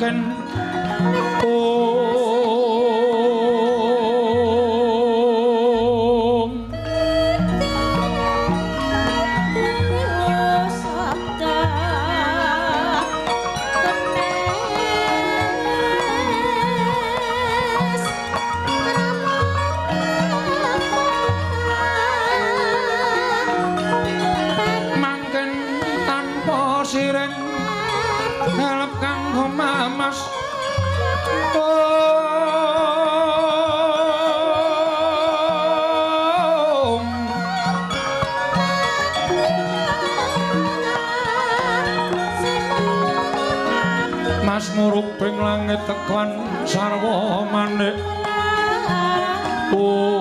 mangken om mangken tanpa siren helep kanggo mamas om Mas muruping langit tekwan sarwa manik om.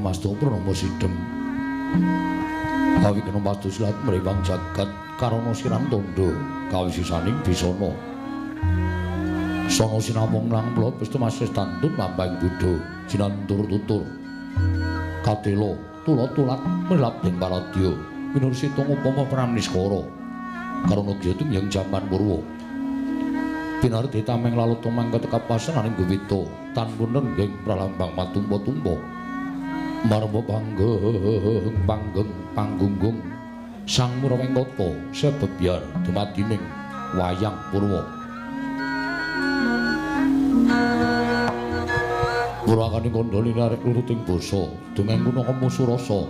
Mastu pranama sidhem kawigena mastu silat mrewang jagat karana sirang tandha kawisisaning bisana sana sinamung lang plot pistu masih tantun lambang buddha jinantur tutur katela tulat-tulat melap ing paradya pinursita upama pramniskara karana gyatu yang jaman purwa pinarti tameng laluta mangkat kapasan aning guwita tan punengging pralambang matumpa-tumpa marma panggeng panggeng panggunggung sang Murawengkata sebebyar dumadining wayang purwa purwakane kandha linarik luruting basa dongeng punaka musurasa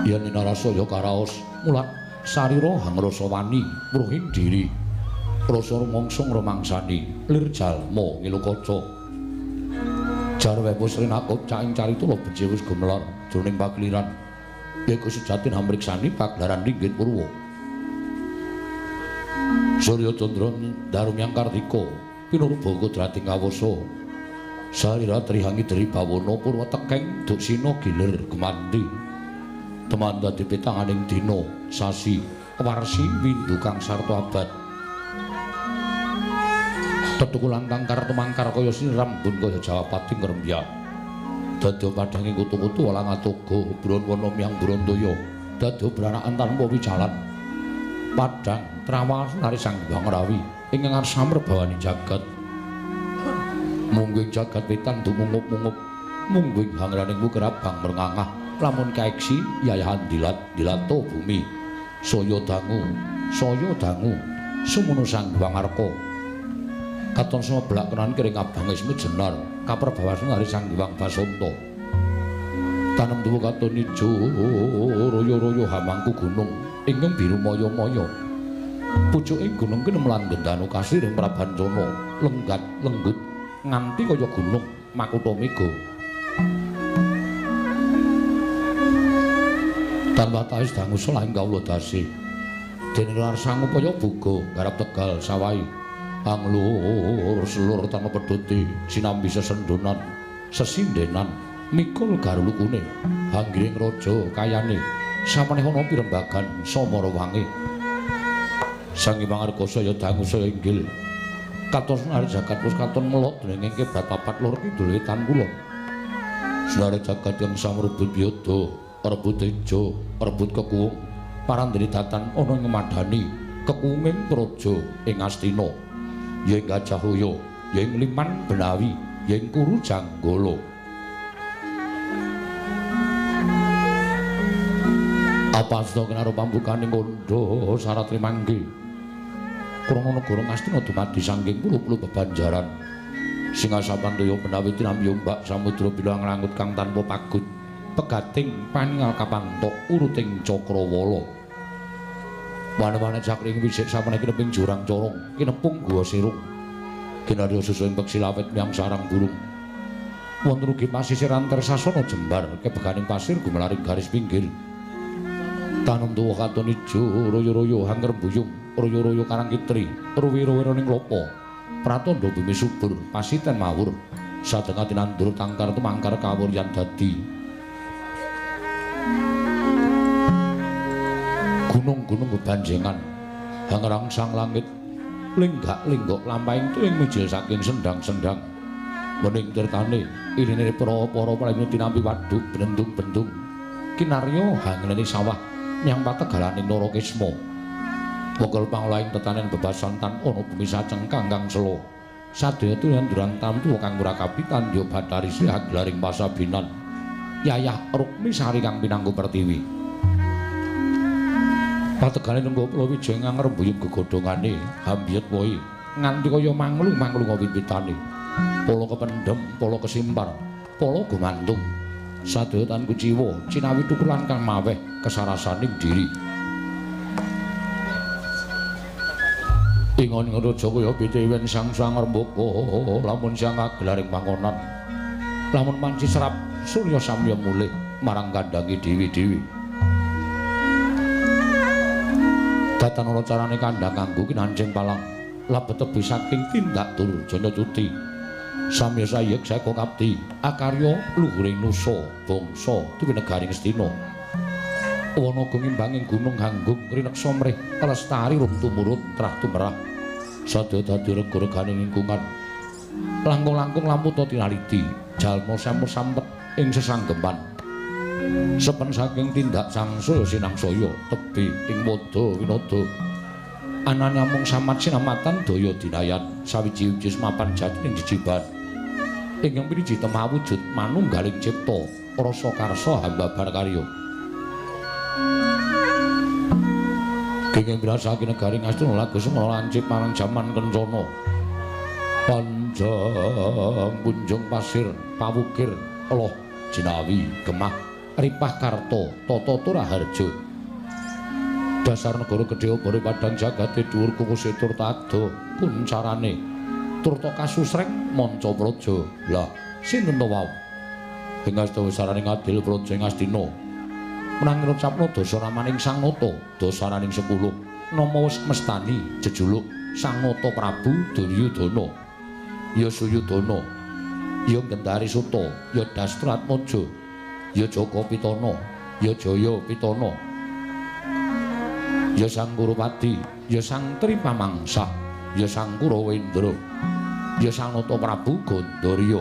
yen inarasa ya karaos mulat sarira hangrasa wani mruhing diri rasa rumangsa ngrumangsani lir jalma ngilu kaca jarwe wis rinakut caing carita beji wis gumelar jroning pakeliran yaiku sejatin hamriksani pagelaran ringgit purwa Surya Candra Darumyang Kartika pinurba kodrating kawasa salira trihangi dri bawana purwa tekeng duksina gilir gemanti teman dadi pitanganing dina sasi warsi windu kang sarta abad tetukulan tangkar tumangkar kaya sinrambun kaya Jawapati ngrembyak dadi padhange kutu-kutu walang atoga bronwana miyang brontaya dadi branakan tanpa wicalan padhang trawas nari Sang Hyang Rawi ingkang ngarsa mrebawani jagat mungguing jagat wetan dumungup-mungup mungguing hangraning wukerabang mrengangah lamun kaeksi yayahan dilat dilato bumi saya dangu sumuno Sang Hyang Arka katon sumeblak kenan kiring abang ismu jenar kaperbawasan hari Sang Hyang Basanta tanem tuwa katon ijo royo-royo hamangku gunung ingkang biru maya-maya pucuke gunung kinemlan gendanu kasiring Prabancana lenggat lenggut nganti kaya gunung makutha mega tanpa tawis dangu selaing kawula dasi dene larsang upaya buga garap tegal sawahi anglur selur tanpa pedhuti sinambi sesendonan sesindenan mikul garulukune hanggiring raja kayane samaneh ana pirembagan samara wangi Sang Hyang Arka saya dangu saya inggil katon senari jagat wis katon melok dening kiblat papat lor kidul wetan kulon senari jagat yang samrebut yoda rebut tejo rebut kekuwung parandene datan ana ing madani kekuwunging praja ing Astina ya ing Gajah Hoyo, ya ing Liman Benawi, ya ing Kuru Janggala. Apa asta kinaro pambukaning kandha syarat rimanggi. Krana negara Ngastina dumadi saking puluh-puluh bebanjaran. Singasapan toya menawi tinampi ombak samudra bilang langut kang tanpa pagut. Pegating paningal kapantok uruting cakrawala. Wana-wana cakring wisik samene kineping jurang corong, kinepung gua sirung. Kinarya susu ing peksi lawet miyang sarang burung. Wonten ugi pasisir antar sasana jembar kebeganing pasir gumelaring garis pinggir. Tanem tuwa katon ijo royo-royo hangger buyung, royo-royo karang kitri, ruwi-ruwiraning lopo. Pratandha bumi subur, pasiten mawur. Sadengah tinandur tangkar tumangkar kawuryan dadi. Gunung-gunung bebanjengan hangrangsang langit lenggak-lenggok lampahing tuwing mijil saking sendang-sendang. Wening tirtane iline para-para prayuna tinampi waduk bendung-bendung. Kinarya hanglene sawah nyang pategalaning Narakisma. Wekel pangolaing tetanen bebasan tan ana bumi saceng kangkang sela. Sadaya tuyanduran tamtu kang murakabi tandya Bathari Sri haglaring pasabinan. Yayah Rukmi Sari kang pinangku pertiwi. Pategale nenggo Pulawijaya ngrembuyung gegodhongane hambiyet wohe nganti kaya manglung-manglung wit-witane. Pala kependhem, pala kesimpar, pala gumantung. Sadaya tan kuciwa cinawi tukulan kang maweh kesarasaning diri. Ingon raja kaya pitiwen sang sang rembaka lamun siang kagelaring panggonan. Lamun manci serap surya samya mulih marang kandhange dewi-dewi. Datan ana carane kandhang kanggo kinancing palang lebet tebih saking tindak durjana cuti. Samya sayek seka kapti akarya luhuring nusa bangsa tuwi negari Ngastina. Wana gumimbanging gunung hanggung rineksa mrih lestari rum tumurun trah tumerah. Sadaya dadi rega-regane lingkungan. Langkung-langkung lamputa tinaliti jalma sampet ing sesanggeman. Sepen saking tindak sangsaya sinangsaya tebih ing wada winada. Anane amung samat sinamatan daya dinayan sawiji-wiji mapan jatining jejiban. Ingkang piniji temah wujud manunggaling cipta rasa karsa hambabar karya. Kenging birasake negari Ngastina lagu semana lancip marang jaman kencana. Panjang punjung pasir pawukir loh jinawi gemah ripah karta tata turaharja. Dasar negara gedhe obore padang jagate dhuwur kukuse tur ado kuncarane turta kasusreng manca praja. Lah sinten to wau? Ing asta wisarane ngadil praja Ngastina. Menanging ngucapna dasa namaning Sang Nata, dasaraning 10 nama wis mestani jejuluk Sang Nata Prabu Duryudana. Ya Suyudana, ya Gendari Suta, ya Dastratmaja, ya Jaka Pitana, ya Jaya Pitana, ya Sang Kurupati, ya Sang Tripamangsa, ya Sang Kurawendra, ya Sang Nata Prabu Gandarya.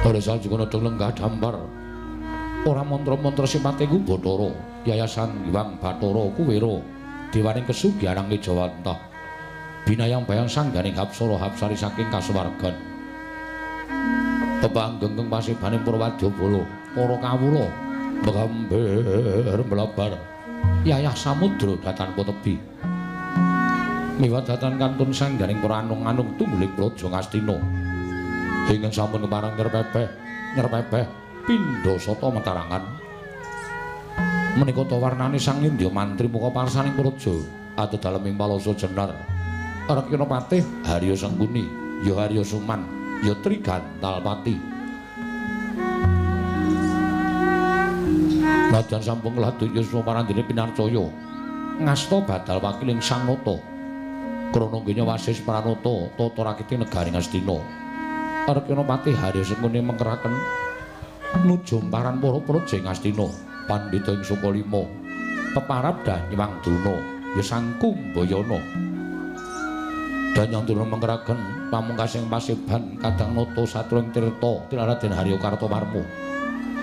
Ora sajukana dong lenggah dampar. Ora mantra-mantra sipate ku Bathara, Yayasan Hyang Bathara Kuwera, dewaning kesugihan Kejawantah. Binayang bayang sangganing hapsara hapsari saking kasuwargan. Pepanggengkeng pasibaning Purwadyabala, para kawula mgamber mlabar. Yayah samudra datan tebi. Miwat datan kantun sangganing para anung-anung tungguling praja Ngastina. Ingkang sampun kepareng nyerpepeh pindha sata metarangan. Menika ta warnane Sang Indya Mantri muka parsaning praja adedalem ing Palasa Jenar. Rekyana patih Harya Sengkuni, ya Harya Suman, ya Trigantalpati. Nadyan sampun ngladuk yuswa parandene pinarcaya ngasta badal wakiling Sang Nata. Krana nggenya wasis pranata tata rakiting negari Ngastina. Rekyana patih Harya Sengkuni mengkeraken nujumparan para praja Ngastina, pandhita ing Sukalima, peparab Danyang Druna, ya Sang Kumbayana. Danyang Druna mengkeraken pamungkasing pasiban kadang nata satru ing tirta Raden Harya Kartawarma.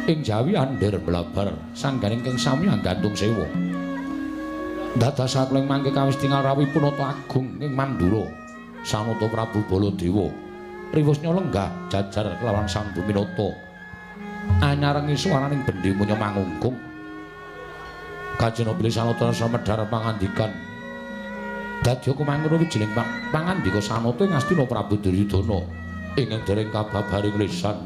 Ing Jawi andher blabar sangganing kang sami anggantung sewa. Dados sakleng mangke kawis tingal rawuhipun Nata Agung ing Mandura, Sang Nata Prabu Baladewa. Riwusnya lenggah jajar kelawan Sang Buminata. Anyarengi swaraning bendi munya mangungkung. Kajena bilih Sanata samedhar pangandikan. Dadi kumangkono wijining pangandika Sanata ing Astina Prabu Duryudana ingkang dereng kababaring lisan.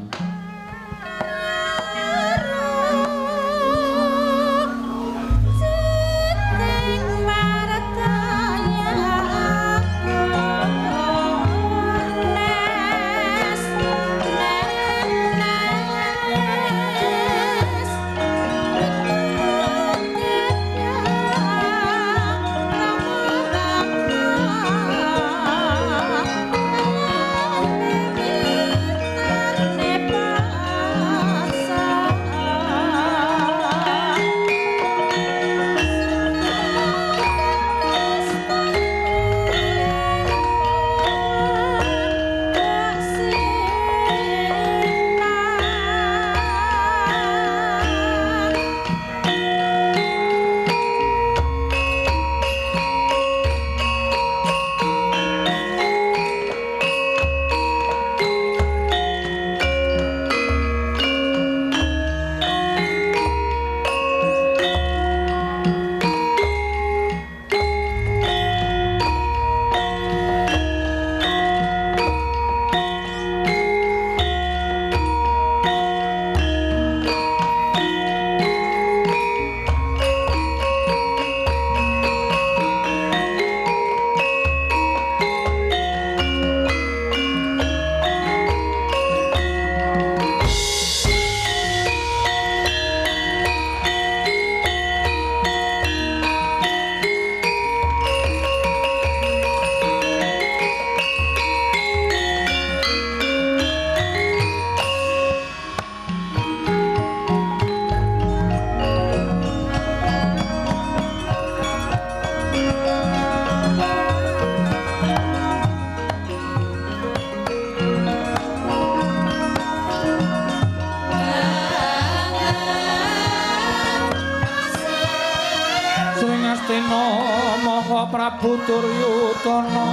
Prabu Duryudana.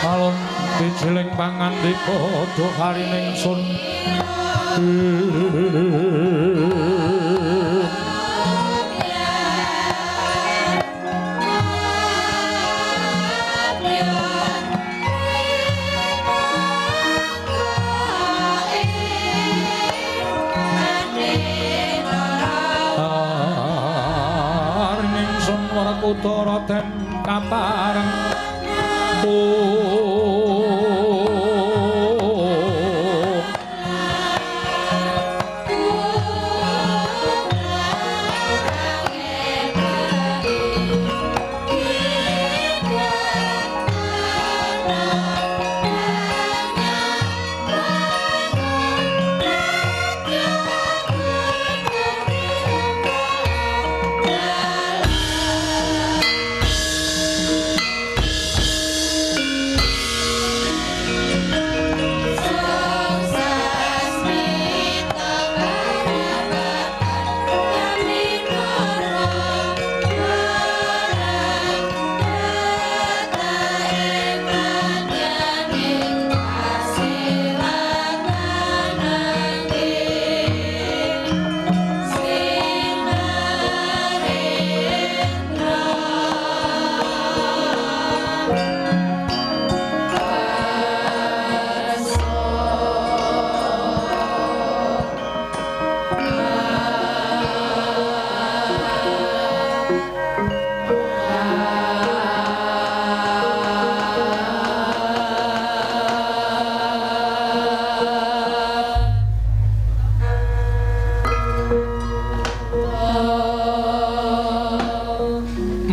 Alon wijiling pangandika duharining sun. Utara den kapareng.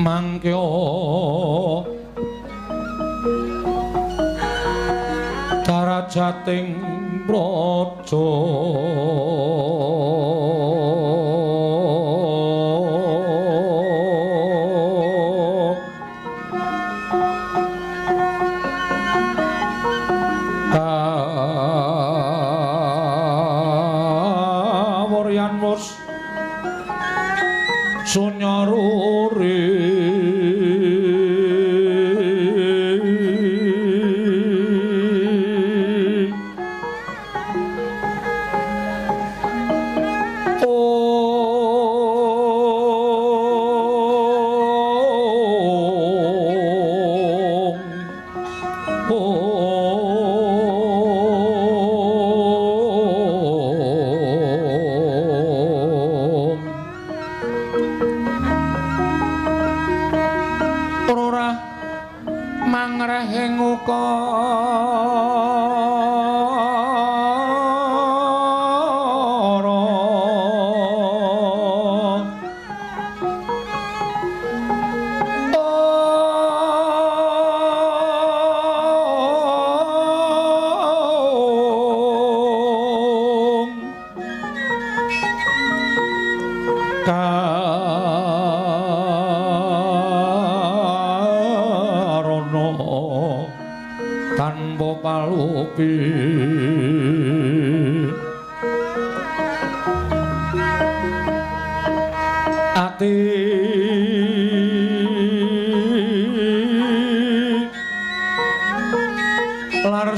Mangkya darajating praja kawuryan wus Sunya ruri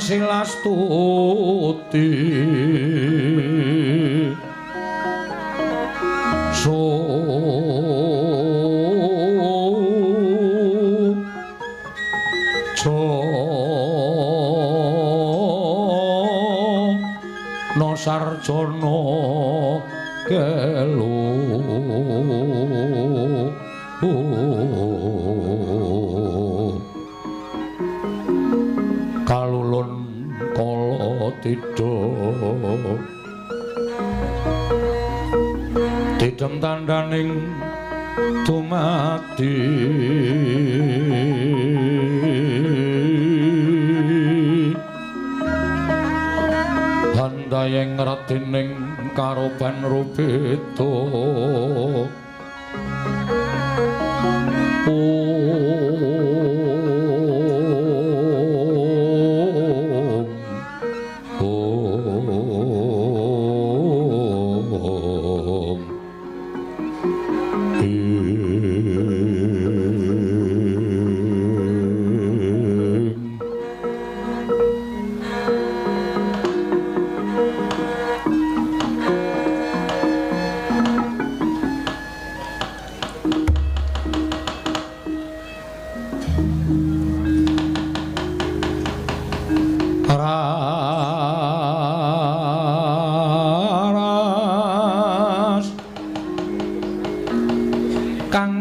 Silastuti no sarjana kelu kalulun kala tidha didem tandhaning dumadi handayeng ratining karoban rubeda.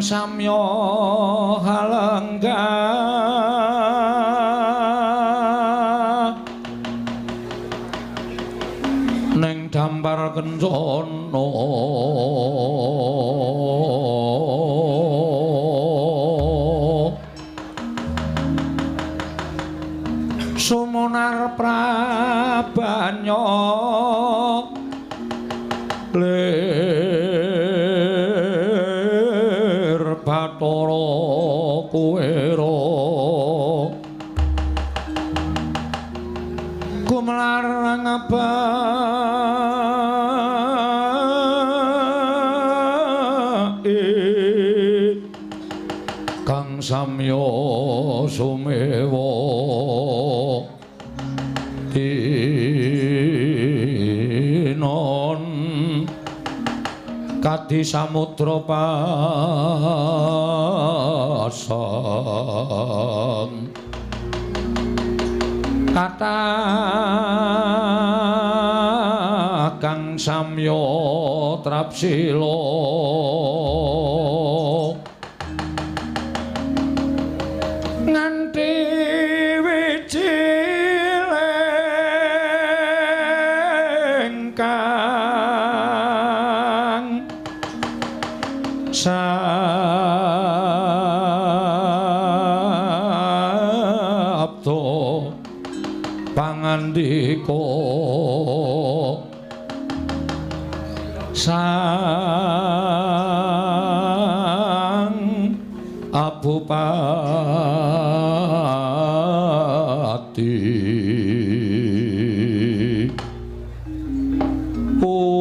Samya halenggah ning dampar kencana sumunar prabanya Bathara Kuwera gumelar ngabake kang samya sumewa tinon kadi samudra pasang kata kang samya trapsila nganti wijiling kang sabda pangandika Sang Abupati. Om.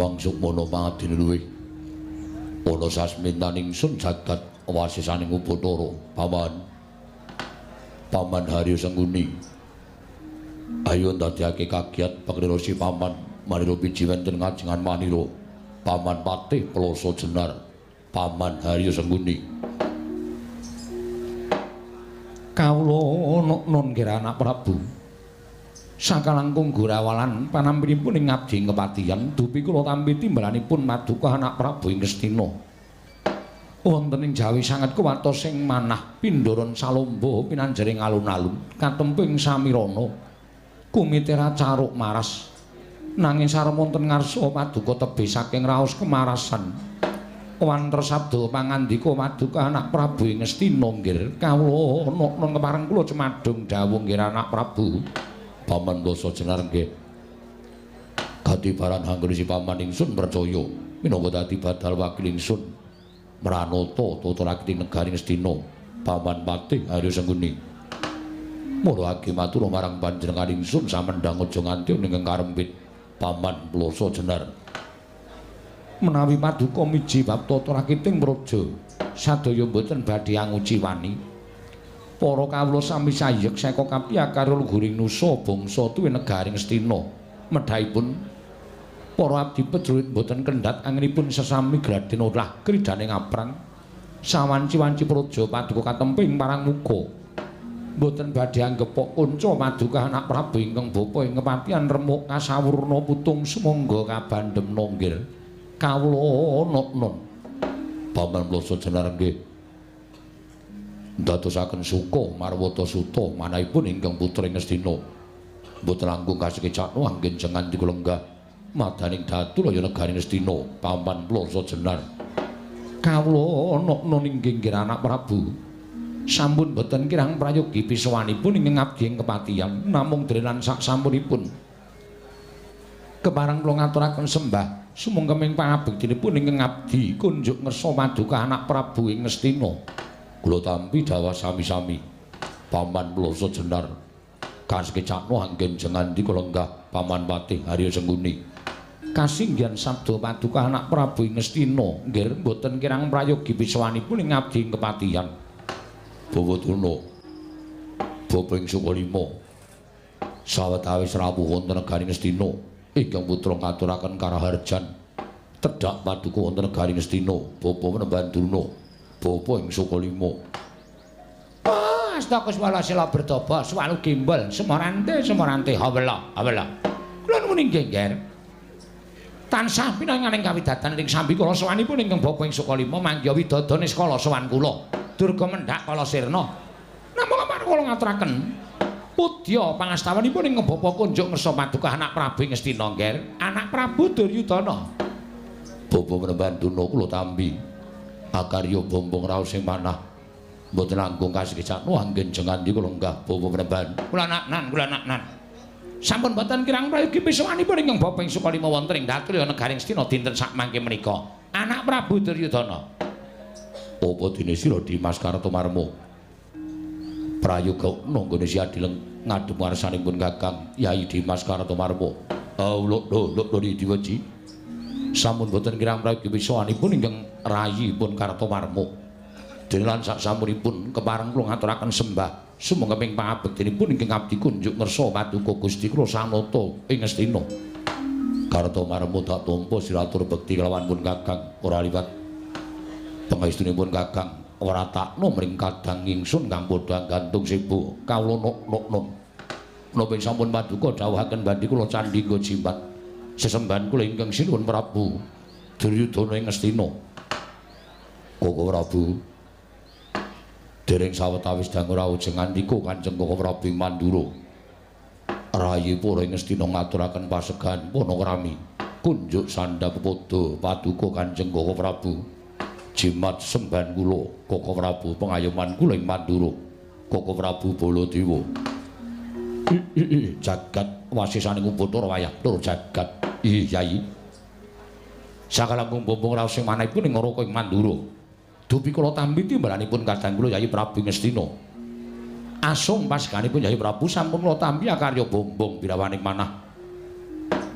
Diwang sukmana pangadine luwih. Ana sasmintaning ingsun jagat wasisaning Upacara, Paman. Paman Haryo Sengkuni. Ayo ndadekake kagiat paklira si Paman manira biji wonten ngajengan manira. Paman Patih Ploso Jenar, Paman Haryo Sengkuni. Kawula non nggih anak Prabu. Sakalangkung gurawalan panampinipun ing ngabdi kepatihan dupi kula tampi timbalanipun maduka anak Prabu ing Ngastina. Wonten ing Jawi sanget kuwatos sing manah pindharan salomba pinanjering alun-alun katempu ing samirana kumitera caruk maras. Nanging sarem wonten ngarsa paduka tebih saking raos kemarasan. Wantra sabda pangandika maduka anak Prabu ing Ngastina nggih kawula non kepareng kula cemadung dawuh nggih anak Prabu. Paman Ploso Jenar nggih. Katibaran anggone si paman ingsun percaya minangka dadi badal wakil ingsun mranata tata rakiting negari Ngastina. Paman Patih Haryo Sengkuni. Mula age matur marang panjenengan ingsun samendhang aja nganti ning karempit Paman Ploso Jenar. Menawi paduka miji bab tata rakiting praja sadaya mboten badhe anguci wani. Para kawula sami sayek seka kapya karo luhuring nusa bangsa tuwi negari Ngastina. Medhahipun para abdi prajurit mboten kendhat anginipun sesami gladen olah kridane ngaprang. Sawanci-wanci praja paduka katempi ing parang muka. Mboten badhe anggepok kunca paduka anak Prabu ingkang bapa ing kepatihan remuk kasawurna putung sumangga kabandhem nggih. Kawula non. Paman Ploso Jenar nggih. Ndadosaken suka marwata suta manahipun ingkang putra ing Ngastina. Mboten langkung kasekecakno anggen jengan dikulenggah madaning datu laya negari Ngastina. Paman Ploso Jenar. Kawula non inggih nggih anak Prabu. Sampun boten kirang prayogi pisowanipun ingkang ngabdi ing kepatihan namung drenan sak sampunipun. Kepareng kula ngaturaken sembah sumangga pangabektinipun ingkang ngabdi kunjuk ngersa paduka anak Prabu ing Ngastina. Kula tampi dawah sami-sami. Paman Ploso Jenar. Kasekecakno anggen jengan dikulenggah Paman Patih Haryo Sengkuni. Kasinggihan sabda paduka anak Prabu ing Ngastina nggih boten kirang prayogi pisowanipun ing ngabdi ing kepatihan. Bawa Durna bapa ing Sukalima sawetawis rawuh wonten negari Ngastina ingkang putra ngaturaken karaharjan tedhak paduka wonten negari Ngastina bapa menemban Durna bapa ing Sukalima. Asta kuswala sila bertoba swalu gimbal semorante semorante hawela hawela. Kula nuwun inggih nggih. Tansah pinanganing kawidatan ing sambi kula sowanipun ingkang bapa ing Sukalima manggiha widada niskala sowan kula. Durga mendhak kala sirna. Namung kapan kula ngaturaken pudya pangastawanipun ingkang bapa kunjuk ngersa paduka anak Prabu ing Ngastina nggih. Anak Prabu Duryudana. Bapa menemban Durna kula tampi akarya bombong raos sing manah. Mboten langkung kasekecakno anggen jengan kula lenggah bapa menemban. Kula naknan, kula naknan. Sampun boten kirang prayogi pisowanipun ingkang bapa ing Sukalima wonten ing Datrya negari Ngastina dinten sakmangke menika. Anak Prabu Duryudana. Apa dene sira Dimas Kartomarma? Prayoga nanggone si adileng ngadhep ngarsanipun Kakang Yai Dimas Kartomarma. Lho lho lho diweji. Sampun boten kirang prayogi pisowanipun ingkang rayipun Kartomarma. Dene lan sak sampunipun kepareng kula ngaturaken sembah sumangga ping pangabektinipun ingkang abdi kunjuk ngersa paduka Gusti kula sanata ing Ngastina. Kartomarma tak tampa siratur bekti kelawan pun Kakang ora liwat pangestunipun Kakang ora takno mring kadang ingsun kang padha gantung sibuk kawula nok-nok. Menapa sampun paduka dawuhaken bandhi kula candhi nggo jimat sesembahan kula ingkang sinuwun Prabu Duryudana ing Ngastina. Koko Prabu dereng sawetawis dangu rawuh jengandika Kanjeng Koko Prabu Mandura. Rayi para ing Ngastina ngaturaken pasegan panakrami kunjuk sandhap pepodo paduka Kanjeng Koko Prabu. Jimat sembahan kula Koko Prabu pengayoman kula ing Mandura. Koko Prabu Baladewa. Jagat wasisaning Upacara wayah tur jagat. Ih Yai. Sakalangkung bombong raos sing manahipun ing Naraka ing Mandura. Dupi kula tampi timbalanipun kadang kula Yai Prabu Ngastina. Asung paseganipun Yai Prabu sampun kula tampi akarya bombong birawaning manah.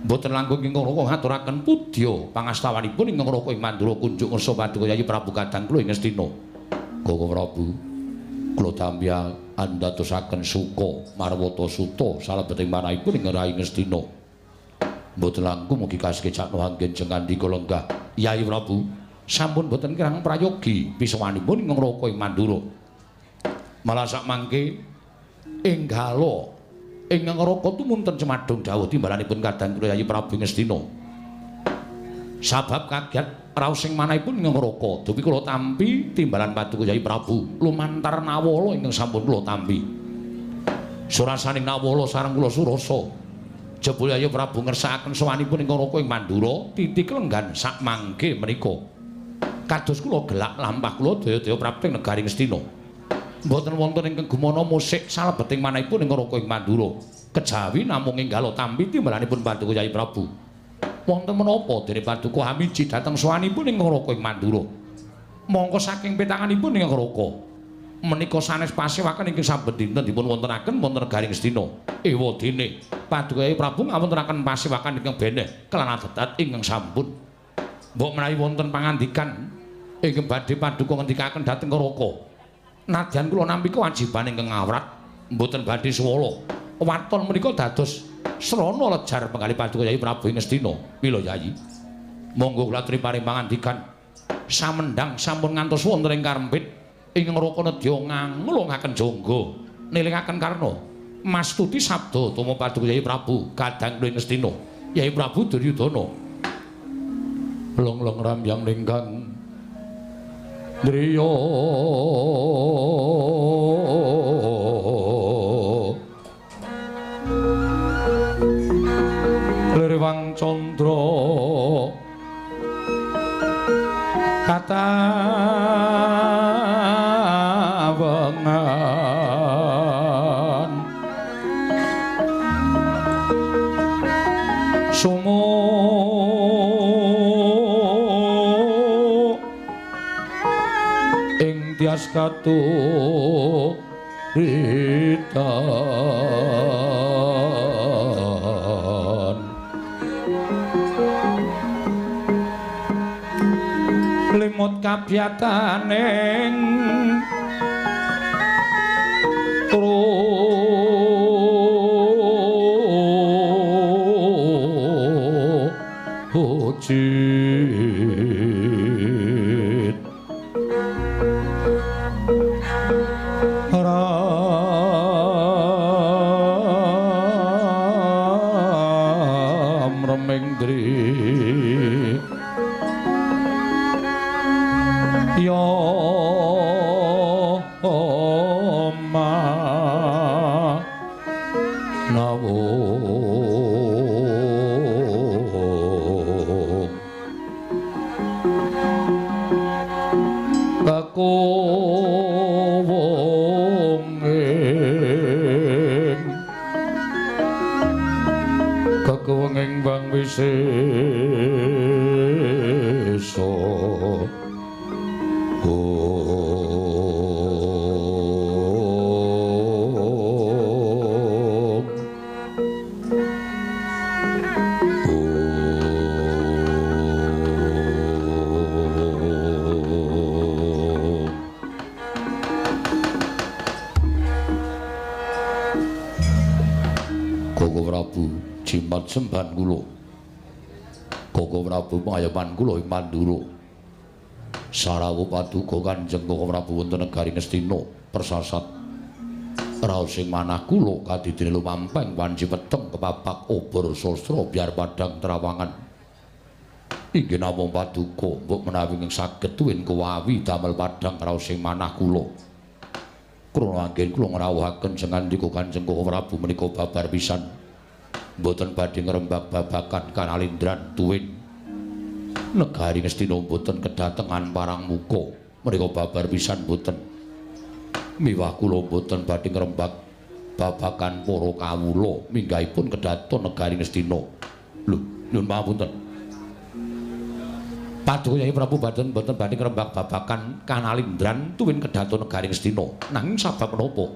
Mboten langkung ingkang Raka ngaturaken pudya pangastawanipun ingkang Raka ing Mandura kunjuk ngersa paduka Yayi Prabu kadang kula ing Ngastina. Koko Prabu, kula tampi andadosaken suka marwata suta salebeting manahipun ing Rai Ngastina. Mboten langkung mugi kasekecakno anggen jengandika lenggah. Yayi Prabu, sampun boten kirang prayogi pisawanipun ingkang Raka ing Mandura. Malah sakmangke enggala ingkang Raka tumunten cemadhong dawuh timbalanipun kadang kula Yayi Prabu Ngastina. Sabab kaget raos sing manahipun ingkang Raka dupi kula tampi timbalan paduka Yayi Prabu lumantar nawala ingkang sampun kula tampi. Surasaning nawala sareng kula surasa. Jebul Yayi Prabu ngersakaken sowanipun ingkang Raka ing Mandura titik lenggan sakmangke menika. Kados kula gelak lampah kula daya-daya prapting negari Ngastina. Mboten wonten ingkang gumana musik salebeting manahipun ing Raka ing Mandura. Kejawi namung enggala tampi timbalanipun paduka Yayi Prabu. Wonten menapa dene paduka hamiji dhateng sowanipun ing Raka ing Mandura. Mongko saking petanganipun ing Raka menika sanes pasewaken ingkang saben dinten dipun wontenaken wonten negari Ngastina. Ewa dene paduka Yayi Prabu ngawontenaken pasewakan ingkang beneh kelan adat ingkang sampun. Mbok menawi wonten pangandikan ingkang badhe paduka ngendikaken dhateng Raka. Nadyan kula nampi kewajiban ingkang ngawrat mboten badhe suwala. Waton menika dados srana lejar penggalih paduka Yayi Prabu ing Ngastina. Mila Yayi, monggo kula aturi paring pangandikan. Samendhang sampun ngantos wonten ing karempit ing Raka nedya nganglungaken jangga nilingaken karna mastuti sabda tama paduka Yayi Prabu kadang kula ing Ngastina. Yayi Prabu Duryudana. Long-long ramyang lingkang driya lirwang candra katawengan sumo tias katuritan limut kabyataning trujit remeng dri ya ma nawung kekuwenging bang wisesa. Koko Prabu jimat sembahan kula. Koko Prabu pangayoman kula ing Mandura. Sarawuh paduka Kanjeng Koko Prabu wonten negari Ngastina persasat. Raos sing manah kula kadidene lumampeng wanci weteng kepapak obor sastra biar padhang trawangan. Inggih namung paduka mbok menawi ing saged tuwin kuwawi damel padhang raos sing manah kula. Krana anggen kula ngrawuhaken sengandika Kanjeng Koko Prabu menika babar pisan. Mboten badhe ngrembak babakan kanalindran tuwin negari Ngastina mboten kedatengan parang muka menika babar pisan mboten. Miwah kula mboten badhe ngrembak babakan para kawula minggahipun kedaton negari Ngastina. Lho, nyuwun pangapunten. Paduka Yai Prabu mboten badhe ngrembak babakan kanalindran tuwin kedaton negari Ngastina. Nanging sabab menapa?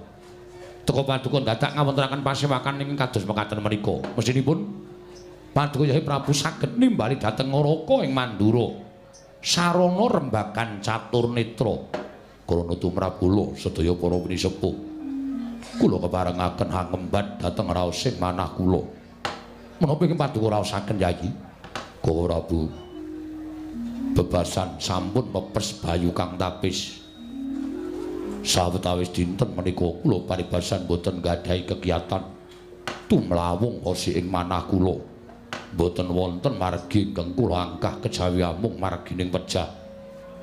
Teka paduka dadak ngawontenaken pasewakan ingkang kados mekaten menika. Mesinipun Paduka Yai Prabu saged nimbali dhateng Ngaraka ing Mandura. Sarana rembagan catur netra. Krana tumrap kula sedaya para pinisepuh. Kula keparengaken hangembat dhateng raosing manah kula. Menapa ingkang paduka raosaken Yai? Koko Prabu, bebasan sampun pepes bayu kang tapis. Sawetawis dinten menika kula paribasan boten gadhahi kegiatan tumlawung hosi ing manah kula. Boten wonten margi ingkang kula angkah kejawi amung margining pejah.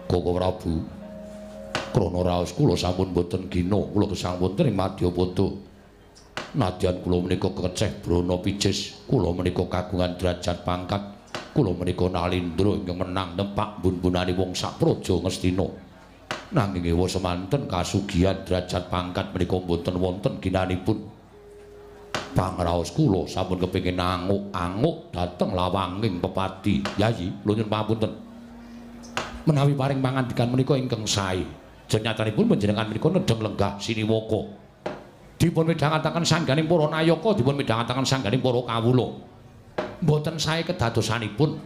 Koko Prabu, krana raos kula sampun boten gina, kula gesang wonten ing Madyapada. Nadyan kula menika keceh brana picis, kula menika kagungan derajat pangkat, kula menika nalindra ingkang menang nempak bun-bunane wong sak praja Ngastina. Nanging ewa semanten kasugihan derajat pangkat menika boten wonten ginanipun. Pangraos kula sampun kepengin anguk-anguk dhateng lawanging pepati. Yayi, kula nyuwun pangapunten. Menawi paring pangandikan menika ingkang sae, jenyatanipun panjenengan menika nedheng lenggah siniwaka. Dipun midhangetaken sangganing para nayaka, dipun midhangetaken sangganing para kawula. Mboten sae kedadosanipun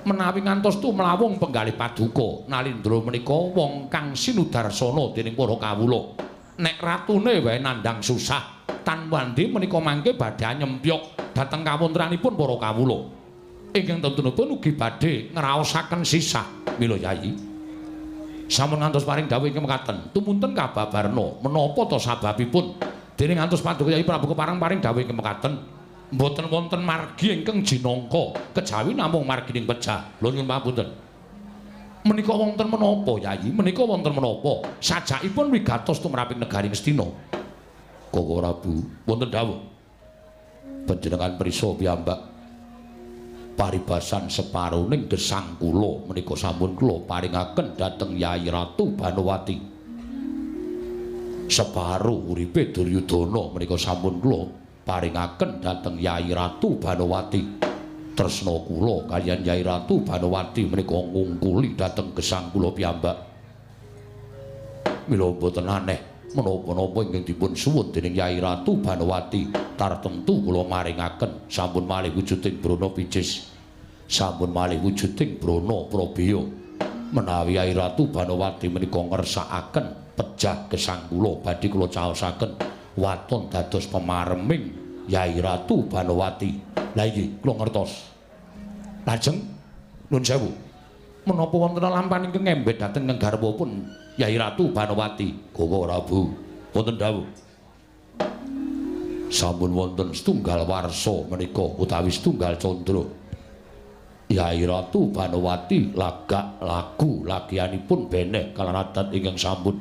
menawi ngantos tumlawung penggalih paduka Nalindra menika wong kang sinudarsana dening para kawula. Nek ratune wae nandhang susah, tan wandi menika mangke badhe nyempyok dhateng kawontenanipun para kawula. Ingkang tentunipun ugi badhe ngraosaken sisah. Mila Yayi, sampun ngantos paring dawuh ingkang mekaten, tumunten kababarna menapa ta sababipun dening ngantos paduka Yai Prabu kepareng paring dawuh ingkang mekaten, mboten wonten margi ingkang jinangka kejawi namung margining pejah. Lho nyuwun pangapunten. Menika wonten menapa Yayi? Menika wonten menapa? Sajakipun wigatos tumraping negari Ngastina. Koko Prabu, wonten dawuh. Panjenengan prisa piyambak paribasan separuning gesang kula menika sampun kula paringaken dhateng Yai Ratu Banowati. Separuh uripe Duryudana menika sampun kula paringaken dhateng Yai Ratu Banowati. Tresna kula kaliyan Yai Ratu Banowati menika ngungkuli dhateng gesang kula piyambak. Mila mboten aneh menapa-napa ingkang dipun suwun dening Yai Ratu Banowati tartemtu kula maringaken. Sampun malih wujuding Brana Picis, sampun malih wujuding Brana Prabeya. Menawi Yai Ratu Banowati menika ngersakaken pejah gesang kula badhe kula caosaken waton dados pemareming Yai Ratu Banowati. Lah iki kula ngertos. Lajeng nuwun sewu, menapa wonten lampahan ingkang ngembet dhateng garwapun Yai Ratu Banowati? Koko Prabu, wonten dawuh. Sampun wonten setunggal warsa menika utawi setunggal candra. Yai Ratu Banowati lagak lagu lagianipun beneh kalawan adat ingkang sampun.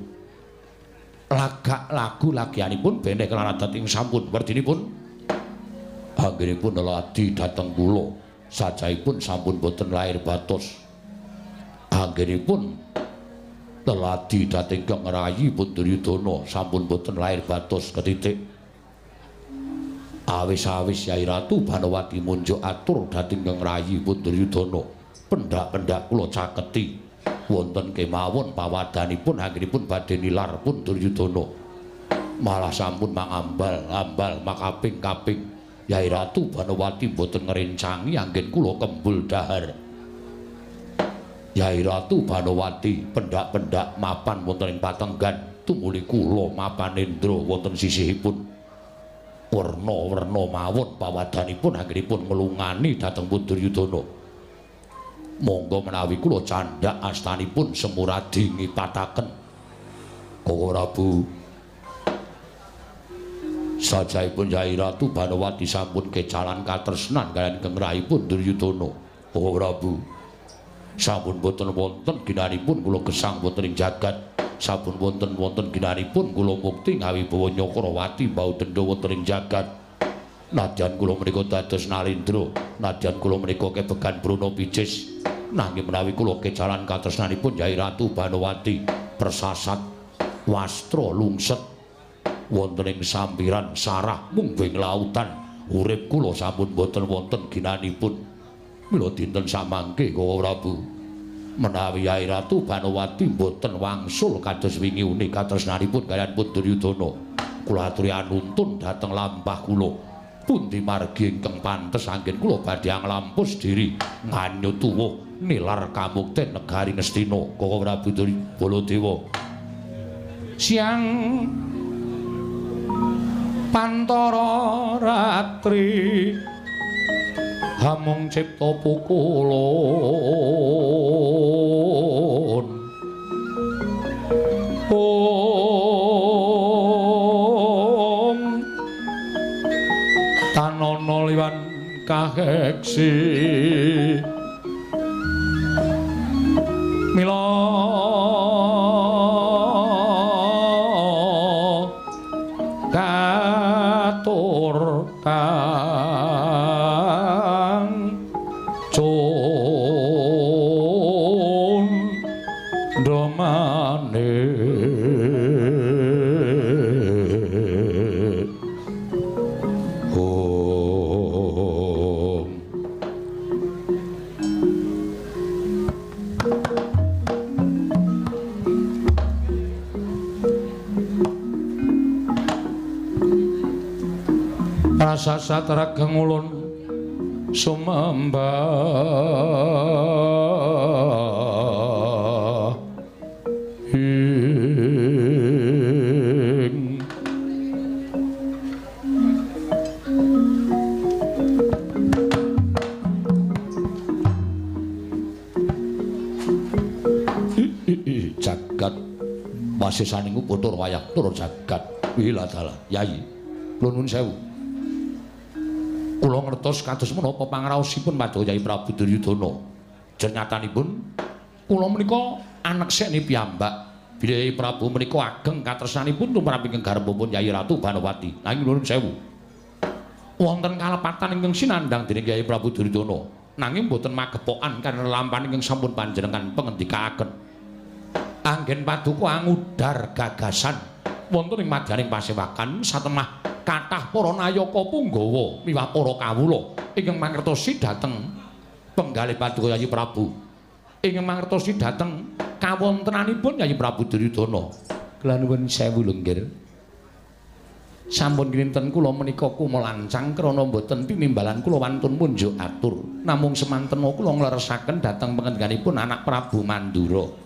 Lagak lagu lagianipun beneh kalawan adat ingkang sampun. Werdinipun anggenipun leladi dhateng kula sajaipun sampun boten lair batos. Anggenipun leladi dhateng kang ngrayi pun Duryudana sampun boten lair batos ketitik. Awis-awis Yai Ratu Banowati munjuk atur dhateng kang ngrayi pun Duryudana. Pendak-pendak kula caketi wonten kemawon pawadanipun anggenipun badhe nilar pun Duryudana. Malah sampun mangambal-ambal makaping-kaping. Yai Ratu Banowati boten ngrencangi anggen kula kembul dahar. Yai Ratu Banowati pendak-pendak mapan wonten ing patenggan, tumuli kula mapanendra wonten sisihipun. Werna-werna mawon pawadanipun anggenipun nglungani dhateng pun Duryudana. Monggo menawi kula candhak astanipun Semuradi ngipataken. Koko Prabu, sajaipun Yai Ratu Banowati sampun kecalan katresnan kaliyan kengrahipun Duryudana. Koko Prabu, sampun boten wonten ginanipun kula gesang wonten ing jagat. Sampun wonten-wonten ginanipun kula mukti ngawibawa Nyakrawati mbau dendha wonten ing jagat. Nadyan kula menika dados nalindra, nadyan kula menika kebegan Brana Picis, nanging menawi kula kecalan katresnanipun Yai Ratu Banowati persasat wastra lungset wonten ing sampiran sarah mungging lautan, urip kula sampun boten wonten ginanipun. Mila dinten samangke Koko Prabu, menawi Yai Ratu Banowati boten wangsul kados wingi uni katresnanipun kaliyan pun Duryudana, kula aturi anuntun dhateng lampah kula. Pundi margi ingkang pantes anggen kula badhe nglampus diri nganyut tuwuh nilar kamukten negari Ngastina Koko Prabu Baladewa. Siang pantara ratri hamung cipta pukulun om tanana liwan kaheksi mila katur kang cun domane om. Rasa satrageng ulun sumembah ing jagat wasisaning putur wayah tur jagat wiladala. Yai kula nuwun sewu, kula ngertos kados menapa pangraosipun Paduka Yai Prabu Duryudana. Jenyatanipun kula menika anekseni piyambak bilih Yai Prabu menika ageng katresnanipun tumrap ingkang garbanipun Yai Ratu Banowati. Nanging nuwun sewu, wonten kalepatan ingkang sinandhang dening Yai Prabu Duryudana, nanging boten magepokan karena lelampahan ingkang sampun panjenengan pengendikaaken. Anggen paduka angudar gagasan wonten ing madyaning pasewakan satemah kathah para nayaka punggawa miwah para kawula ingkang mangertosi dhateng penggalih paduka Yayi Prabu, ingkang mangertosi dhateng kawontenanipun Yayi Prabu Duryudana. Kula nuwun sewu lho nggih, sampun kinten kula menika kumelancang krana mboten tinimbalan kula wantun munjuk atur, namung semanten kula ngleresaken dhateng pengendikanipun anak Prabu Mandura.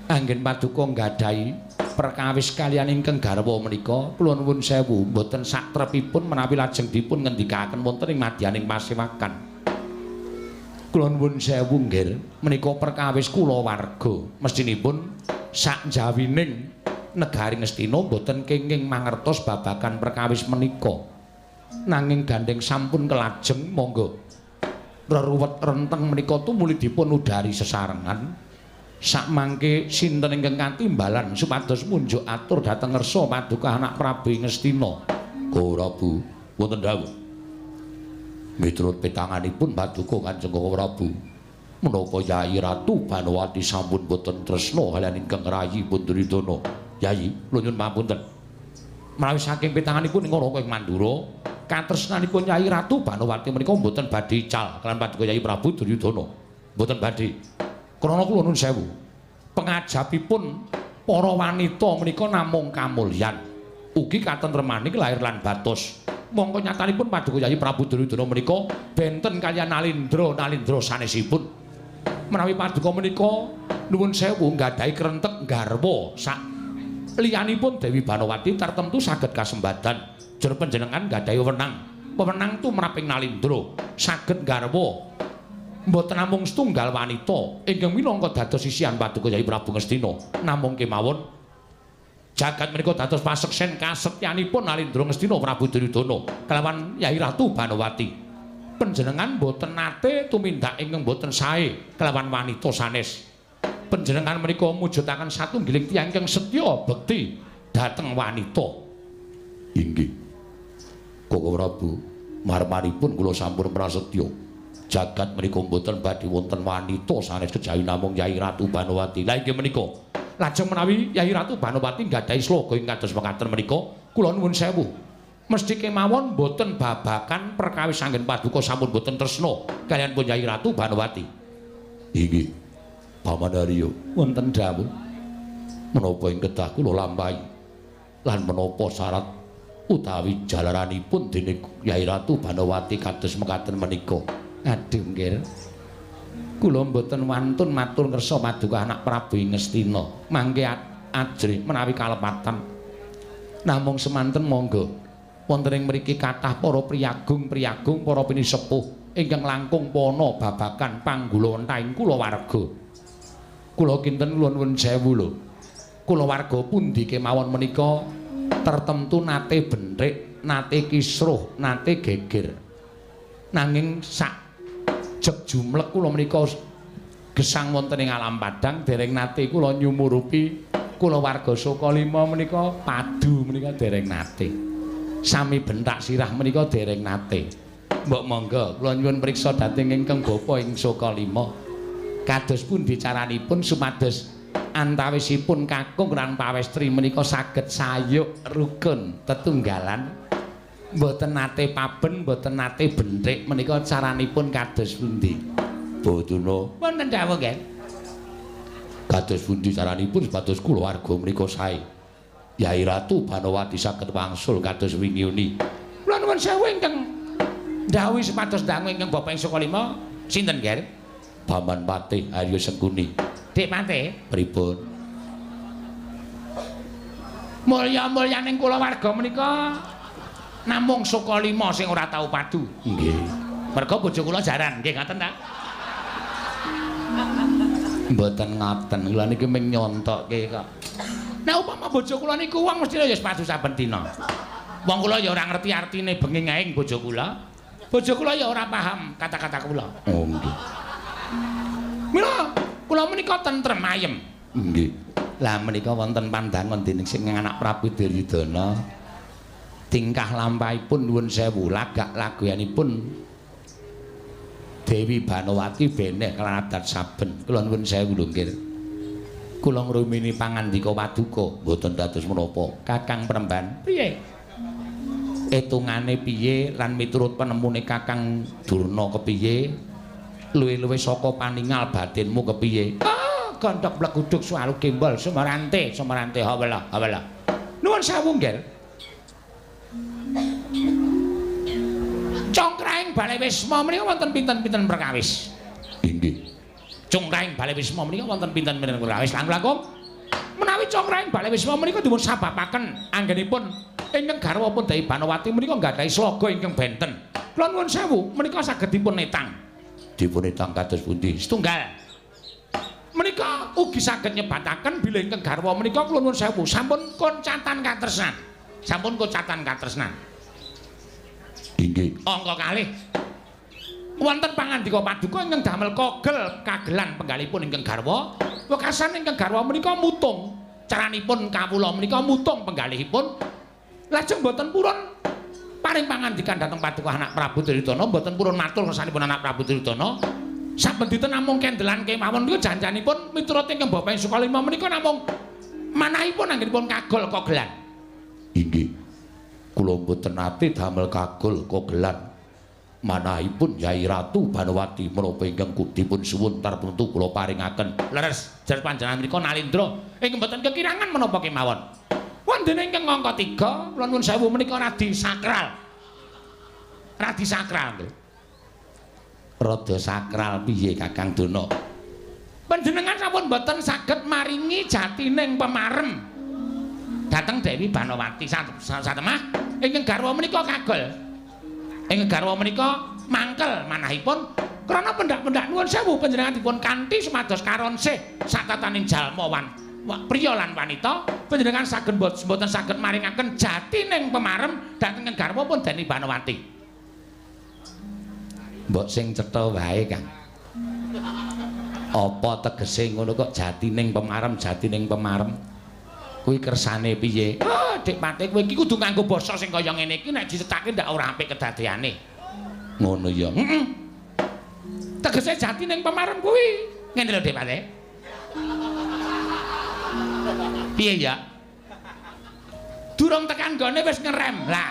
Anggen paduka nggadahi perkawis kaliyan ingkang garwa menika kula nuwun sewu mboten satrepipun menawi lajeng dipun ngendikaken wonten ing madyaning pasewakan. Kula nuwun sewu nggih, menika perkawis kulawarga mestinipun sakjawining negari Ngastina mboten kenging mangertos babagan perkawis menika. Nanging gandheng sampun kelajeng monggo reruwet renteng menika tumuli dipun udari sesarengan. Sakmangke sinten ingkang katimbalan supados munjuk atur dhateng ngersa paduka anak Prabu Ngastina. Prabu wonten dawuh. Miturut petanganipun paduka Kanjeng Prabu, menapa Yai Ratu Banowati sampun boten tresna kaliyan ingkang rayi pun Duryudana? Yai, kula nyuwun pamunten. Menawi saking petanganipun ing Raka ing Mandura, katresnanipun Yai Ratu Banowati menika mboten badhe ical kaliyan paduka Yai Prabu Duryudana. Mboten badhe. Krana kula nuwun sewu, pengajapipun para wanita menika namung kamulyan, ugi katentremaning lahir lan batos. Mongko nyatanipun paduka Yai Prabu Duryudana menika benten kaliyan nalindra-nalindra sanesipun. Menawi paduka menika nuwun sewu nggadahi krentek garwa sak liyanipun Dewi Banowati tartemtu saged kasembadan. Jer panjenengan nggadahi wewenang, wewenang tumrap ing nalindra saged garwa mboten namung setunggal wanita ingkang minangka dados sisihan paduka Yai Prabu Ngastina, namung kemawon jagat menika dados paseksen kasetyanipun Nalindra Ngastina Prabu Duryudana kelawan Yai Ratu Banowati. Panjenengan mboten nate tumindak ingkang mboten sae kelawan wanita sanes. Panjenengan menika mujudaken satunggiling tiyang ingkang setya bekti dhateng wanita. Inggih Koko Prabu, marmaripun kula sampun prasetya. Jagat menika mboten badhe wonten wanita sanes kejawi namung Yai Ratu Banowati. Lah inggih menika. Lajeng menawi Yai Ratu Banowati nggadahi sloga ing kados mekaten menika, kula nuwun sewu. Mesthi kemawon mboten babakan perkawis anggen paduka sampun mboten tresna kaliyan pun Yai Ratu Banowati. Inggih. Paman Arya, wonten dawuh menapa ing kedah kula lampahi lan menapa syarat Utawi jalaranipun dene Yai Ratu Banowati kados mekaten menika. Aduh nggih. Kula mboten wantun matur ngersa paduka anak Prabu Ngastina. Mangke ajrih menawi kalepatan. Namung semanten monggo wonten ing mriki kathah para priyagung-priyagung, para pinisepuh ingkang langkung pana babagan panggulawentahing kulawarga. Kula kinten kula nuwun sewu lho. Kulawarga pundi kemawon menika tertentu nate benthik, nate kisruh, nate geger. Nanging sak jeg jumlek kula menika gesang wonten ing alam padang dereng nate kula nyumurupi kulawarga Sukalima menika padu menika dereng nate. Sami bentak sirah menika dereng nate. Mbok monggo kula nyuwun priksa dhateng ingkang bapa ing Sukalima. Kados pundi caranipun supados antawisipun kakung lan pawestri menika saged sayuk rukun tetunggalan, mboten nate paben, mboten nate benthik menika caranipun kados pundi? Boduna wonten dawuh nggih. Kados pundi caranipun supados kulawarga menika sae? Yai Ratu Banowati saged wangsul kados wingi uni. Kula nuwun sewu ingkang ndhawuhi supados dangu ingkang bapa ing Sukalima sinten nggih? Paman Patih Arya Sengkuni. Dik Patih, pripun? Mulya-mulyaning kulawarga menika namung Sukalima sing ora tau padu. Nggih. Merga bojo kula jaran, nggih ngaten ta? Mboten ngaten, kula niki mung nyontokke kok. Nek upama bojo kula niku wong mestine ya padu saben dina. Wong kula ya ora ngerti artine bengi ngaing bojo kula. Bojo kula ya ora paham kata-kata kula. Oh nggih. Mila kula menika tentrem ayem. Nggih. Lah menika wonten pandangan dening sing anak Prabu Duryudana. Tingkah lampahipun nuwun sewu, lagak laguyanipun Dewi Banowati beneh kelan adat saben. Kula nuwun sewu lho nggih. Kula ngrumini pangandika paduka mboten dados menapa. Kakang Premban, piye? Etungane piye lan miturut penemune Kakang Durna kepiye? Luwe-luwe saka paningal batinmu kepiye? Ah, gondok bleguduk suwalu gembol sumarante, sumarante hawala, hawala. Nuwun sewu nggih. Congkrahing Balai Wisma menika wonten pinten-pinten perkawis? Inggih. Congkrahing Balai Wisma menika wonten pinten-pinten perkawis? Langkung menawi congkrahing Balai Wisma menika dipun sababaken anggenipun ingkang garwa pun Dewi Banowati menika nggadahi sloga ingkang benten. Kula nuwun sewu menika saged dipun etang. Dipun etang kados pundi? Setunggal. Menika ugi saged nyebataken bilih ingkang garwa menika kula nuwun sewu sampun koncatan katresnan. Sampun kocatan katresnan. Inggih. Angka kalih wonten pangandika paduka ingkang damel kogel kagelan penggalipun ingkang garwa. Wekasan ingkang garwa menika mutung. Caranipun kawula menika mutung penggalihipun. Lajeng mboten purun paring pangandikan dhateng paduka anak Prabu Duryudana, mboten purun matur kersanipun anak Prabu Duryudana. Saben dinten namung kendelan kemawon niku janjanipun miturut ingkang bapa ing Sukalima menika namung manahipun anggenipun kagol kogelan. Inggih. Kula mboten nate damel kagol kogelan. Manahipun Yai Ratu Banowati menapa ingkang dipun suwun tartemtu kula paringaken. Leres, jar panjenengan menika nalindra ingkang mboten kekirangan menapa kemawon. Wonten ingkang angka 3, kula nuwun sewu menika radi sakral. Radi sakral nggih. Rada sakral piye Kakang Dana? Panjenengan sampun mboten saged maringi jatining pemarem dhateng Dewi Banowati. Satemah ingkang garwa menika kagol. Ingkang garwa menika mangkel manahipun krana pendak-pendak nuwun sewu panjenengan dipun kanthi supados karonsih satataning jalma wan priya lan wanita panjenengan saged mboten saged maringaken jatining pemarem dhateng garwa pun Dewi Banowati. Mbok sing cetha wae, Kang. Apa tegese ngono kok jatining pemarem, jatining pemarem? Kuwi kersane piye? Ah, Dik Patih kowe iki kudu nganggo basa sing kaya ngene iki nek dicethake ndak ora apik kedadeane. Ngono ya. Heeh. Tegese jatining pemarem kuwi. Ngene lho, Dik Patih. Piye ya? Durung tekan gone wis ngerem. Lah.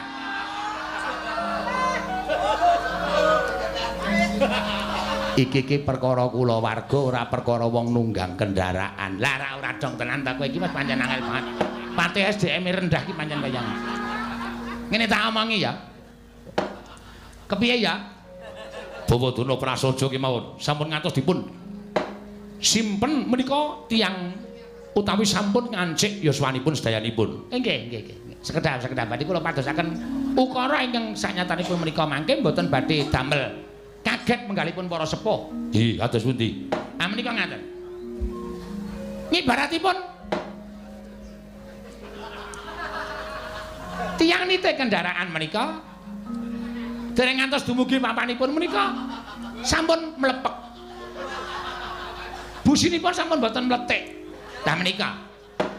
Iki iki perkara kulawarga ora perkara wong nunggang kendaraan. Lah ora ora dong tenan ta kowe iki Mas pancen angel banget. Pate SDM rendah iki pancen kaya. Ngene tak omongi ya. Kepiye ya? Bawadana prasaja kemawon sampun ngantos dipun simpen menika tiyang utawi sampun ngancik yuswanipun sedayanipun. Nggih, nggih, nggih. Sekedhap, sekedhap badhe kula padosaken ukara ingkang sanyatanipun menika mangke mboten badhe damel kaget penggalipun para sepuh. Nggih, kados pundi? Ah menika ngaten. Ngibaratipun tiyang nitih kendaraan menika dereng ngantos dumugi papanipun menika sampun mlepek. Businipun sampun boten mletik. Lah menika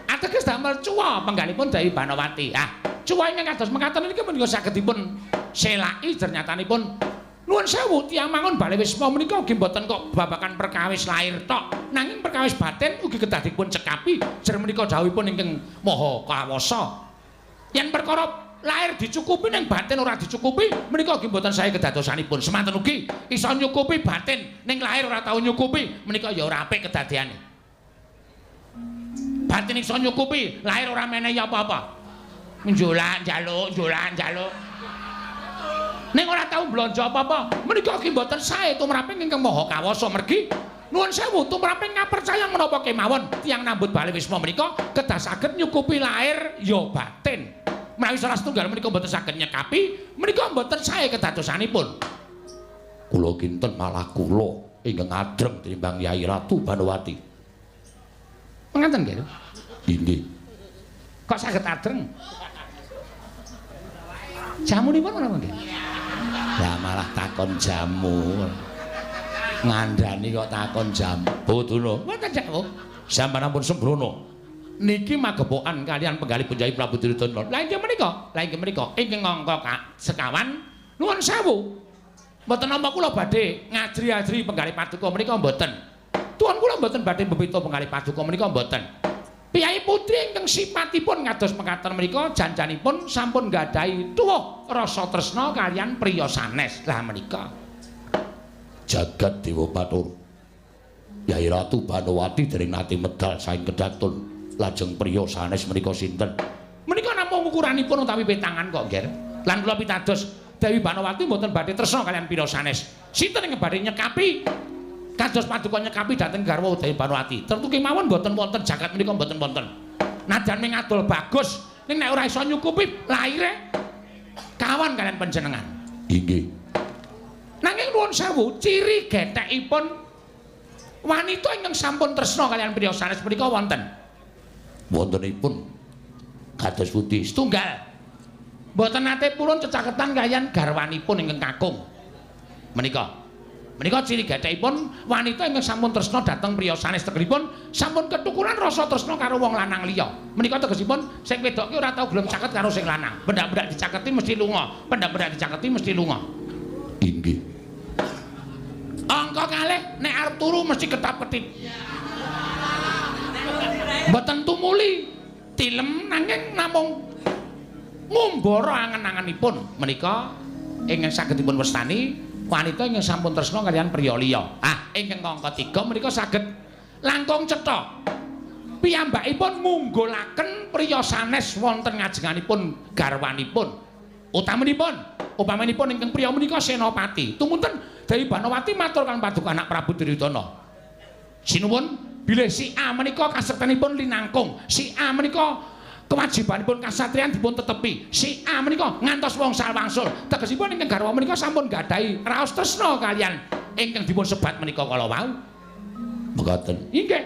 ateges damel cuwa penggalipun Dewi Banowati. Ah, cuwa ingkang kados mekaten niki menika saged dipun selaki jernyatanipun nuwun sewu tiyang mangun bale wisma menika ugi mboten kok babakan perkawis lahir tok, nanging perkawis batin ugi kedah dipun cekapi. Jer menika dawuhipun ingkang Maha Kawasa. Yen perkara lahir dicukupi ning batin ora dicukupi menika ugi mboten sae kedadosanipun. Semanten ugi iso nyukupi batin ning lahir ora tau nyukupi menika ya ora apik kedadeane. Batin iso nyukupi, lahir ora menehi apa-apa. Njolak njaluk, njolak njaluk. Ning ora tau blonjo apa-apa, menika ugi mboten sae tumraping ingkang Maha Kawasa. Mergi nuwun sewu tumraping ngapercaya menapa kemawon tiyang nambut bale wisma menika kedah saged nyukupi lahir ya batin. Menawi salah setunggal menika mboten saged nyekapi, menika mboten sae kedadosanipun. Kula kinten malah kula ingkang adreng tinimbang Yai Ratu Banowati. Mengaten nggih? Inggih. Kok saged adreng? Jamunipun menapa nggih? Lah malah takon jamu. Ngandani kok takon jamu. Bawadana, wonten jamu. Sampeyan ampun sembrono. Niki magepokan kalian penggalih Yai Prabu Duryudana. Lah inggih menika, lah inggih menika ingkang angka sekawan nuwun sewu. Mboten nampa kula badhe ngajri-ajri penggalih paduka menika mboten. Tuan kula mboten badhe mbebita penggalih paduka menika mboten. Piyai putri ingkang sipatipun kados mekaten menika janjanipun sampun nggadahi tuwuh rasa tresna kalian priya sanes. Lah menika jagat Dewa Bathara. Yai Ratu Banowati dereng nate medal saking kedaton lajeng priya sanes menika sinten? Menika namung ukuranipun utawi petangan kok, Nger. Lan kula pitados Dewi Banowati mboten badhe tresna kalian priya sanes. Sinten ingkang badhe nyekapi kados paduka nyekapi dhateng garwa Dewi Banowati? Tentu kemawon mboten wonten jagat menika mboten wonten. Najan ming adol bagus, ning nek ora iso nyukupi laire kawan kalian panjenengan. Inggih. Nanging nuwun sewu, ciri gethekipun wanita ingkang sampun tresna kalian priya sanes menika wonten. Wontenipun kados pundi? Setunggal. Mboten nate purun cecaketan kalian garwanipun ingkang kakung. Menika. Menika ciri gethekipun wanita ingkang sampun tresna dhateng priya sanes, tegesipun sampun ketukulan rasa tresna karo wong lanang liya. Menika tegesipun sing wedok ki ora tau gelem caket karo sing lanang. Bendak-bendak dicaketi mesti lunga, bendak-bendak dicaketi mesti lunga. Inggih. Angka kalih nek arep turu mesti ketap-ketip. Mboten tumuli tilem nanging namung ngumbara angen-angenipun. Menika ingkang saged dipun wastani wanita ingkang sampun tresna kalian priya liya. Ah, ingkang angka 3 menika saged langkung cetha. Piyambakipun ngunggulaken priya sanes wonten ngajenganipun garwanipun. Utaminipun, upaminipun ingkang priya menika senopati. Tumunten Dewi Banowati matur kaliyan paduka anak Prabu Duryudana. Sinuwun bilih si A menika kasektenipun linangkung, si A menika kewajibanipun kasatriyan dipun tetepi, si A menika ngantos wongsal wangsul. Tegesipun ingkang garwa menika sampun gadahi raos tresna kaliyan ingkang dipun sebat menika kala wau. Mekaten. Inggih.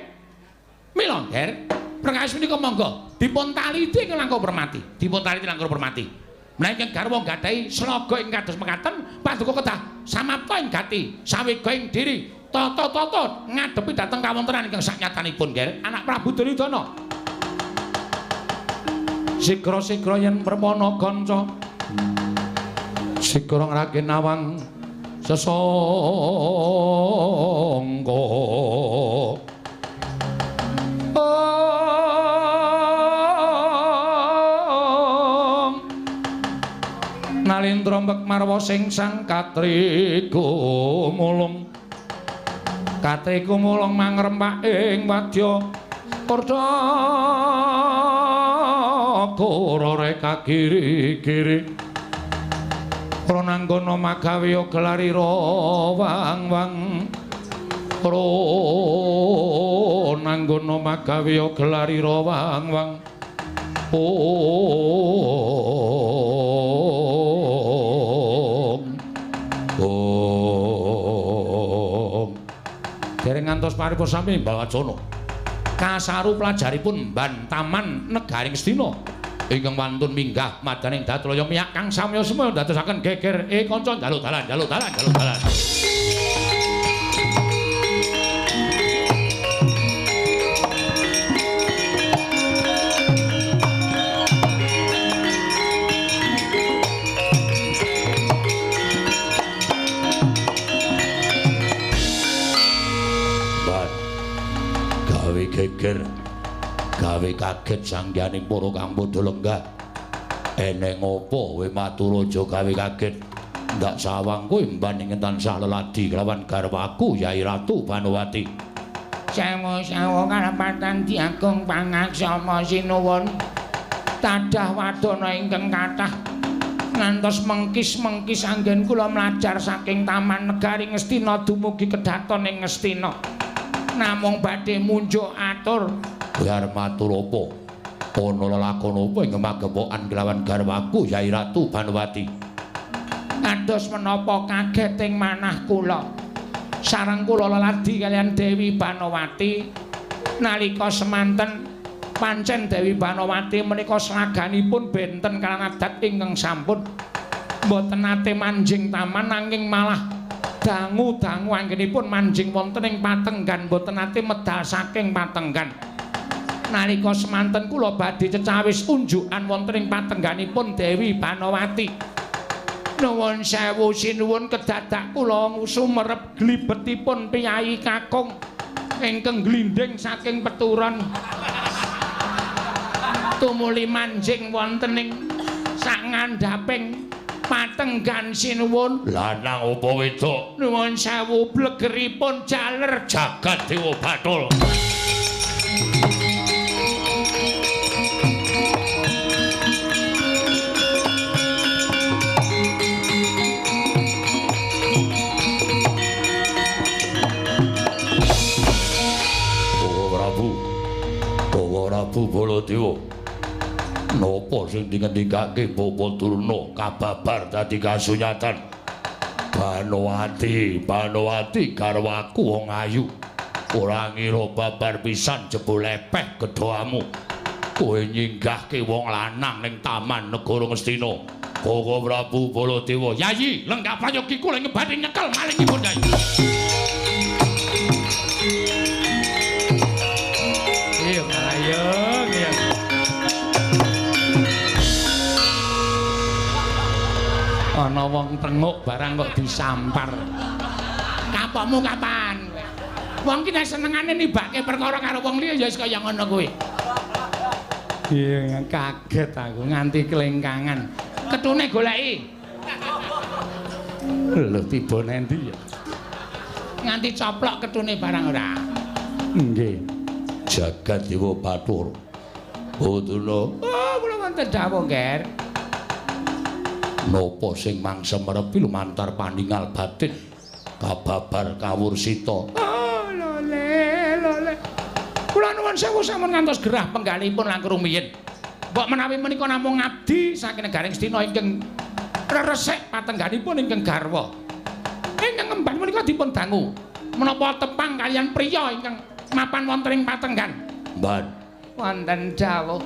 Mila, Ger, perkawis menika monggo dipun taliti ingkang langkung permati. Dipun taliti langkung permati. Menawi ingkang garwa gadahi slaga ing kados mekaten, paduka kedah samapta ing gati, sawega ing diri, tata-tata ngadepi dhateng kawontenan ingkang saknyatanipun, Ger, anak Prabu Duryudana. Sigra-sigra yen permana kanca, sigra ngrake nawang sesangka. Nalindra mbek marwa sing sang katriku mulung, katriku mulung mangrempak ing wadya Kordaka. negara reka kiri-kiri. Prananggana magawe gelarira wang-wang. Prananggana magawe gelarira wang-wang. Om. Om. Dereng ngantos paripurna sami Mbawacana. Kasaru pelajaripun mban taman negaring Ngastina ingkang wantun minggah madaning datlaya miyak kang samya semaya ndadosaken geger kanca njaluk dalan njaluk dalan njaluk dalan. Geger gawe kaget sangyaning para kang padha lenggah. Eneng apa kowe matur aja gawe kaget. Ndak sawang kowe mban ing tansah leladi kelawan garwaku Yai Ratu Banowati. Sewu-sewu kalepatan diagung pangaksama sinuwun. Tadah wadana ingkang kathah ngantos mengkis-mengkis anggen kula mlajar saking Taman Negari Ngastina dumugi kedaton ing Ngastina. Namung badhe munjuk atur. Kowe arep matur apa? Ana lelakon apa ing magepokan kelawan garwaku Yai Ratu Banowati? Kados menapa kaget ing manah kula. Sareng kula leladi kaliyan Dewi Banowati nalika semanten pancen Dewi Banowati menika sraganipun benten kaliyan adat ingkang sampun mboten nate manjing taman nanging malah dangu-dangu anggenipun manjing wonten ing patenggan mboten nate medal saking patenggan. Nalika semanten kula badhe cecawis unjukan wonten ing patengganipun Dewi Banowati. Nuwun sewu sinuwun kedadak kula sumerep glibetipun piyayi kakung ingkang glindhing saking peturon. Tumuli manjing wonten ing sak ngandhaping patenggan sinuwun. Lanang apa wedok? Nuwun sewu blegeripun jaler jagat dewa bathul. Bawa Prabu, Bawa Prabu Baladewa. Napa sing dingendikake Bapak Durna kababar dadi kasunyatan? Banowati, Banowati garwaku wong ayu. Ora ngira babar pisan jebul lepeh gedhamu. Kowe nyinggahke wong lanang ning Taman Negara Ngastina. Koko Prabu Baladewa, Yayi, lenggah prayogi kula ing badhe nyekel malingipun Yayi. Iya, ayo, iya. Ana wong tenguk barang kok disampar. Kapokmu kapan? Wong ki nek senengane nibake perkara karo wong liya ya wis kaya ngono kuwi. Iya, kaget aku nganti kelengkangan. Ketune goleki. Lho tiba nendi ya? Nganti coplok ketune barang ora. Nggih. Jagat Dewa Bathara. Oh, Durna. Oh, kula wonten dawuh, Nger. Napa sing mangsa merepi lumantar paningal batin kababar kawursita. Oh, lole, lole. Kula nuwun sewu sampun ngantos gerah penggalihipun langkung rumiyin. Mbok menawi menika namung ngabdi saking negaring Ngastina ingkang reresik patengganipun ingkang garwa. Ingkang ngemban menika dipun dangu. Menapa tepang kaliyan priya ingkang mapan wonten ing patenggan? Mban. Wonten dawuh.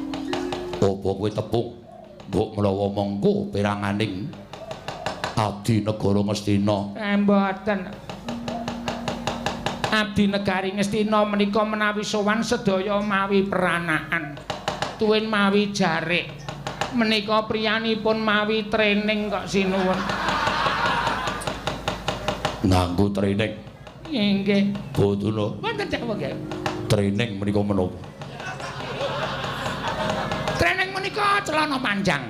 Apa kowe tepung? Mbok menawa mengko peranganing abdi negara Ngastina. Mboten. Abdi negari Ngastina menika menawi sowan sedaya mawi peranakan. Tuwin mawi jarik. Menika priyanipun mawi training kok sinuwun. Nganggo training. Nggih. Boduna. Wonten dawuh nggih. Training menika menapa? Training menika celana panjang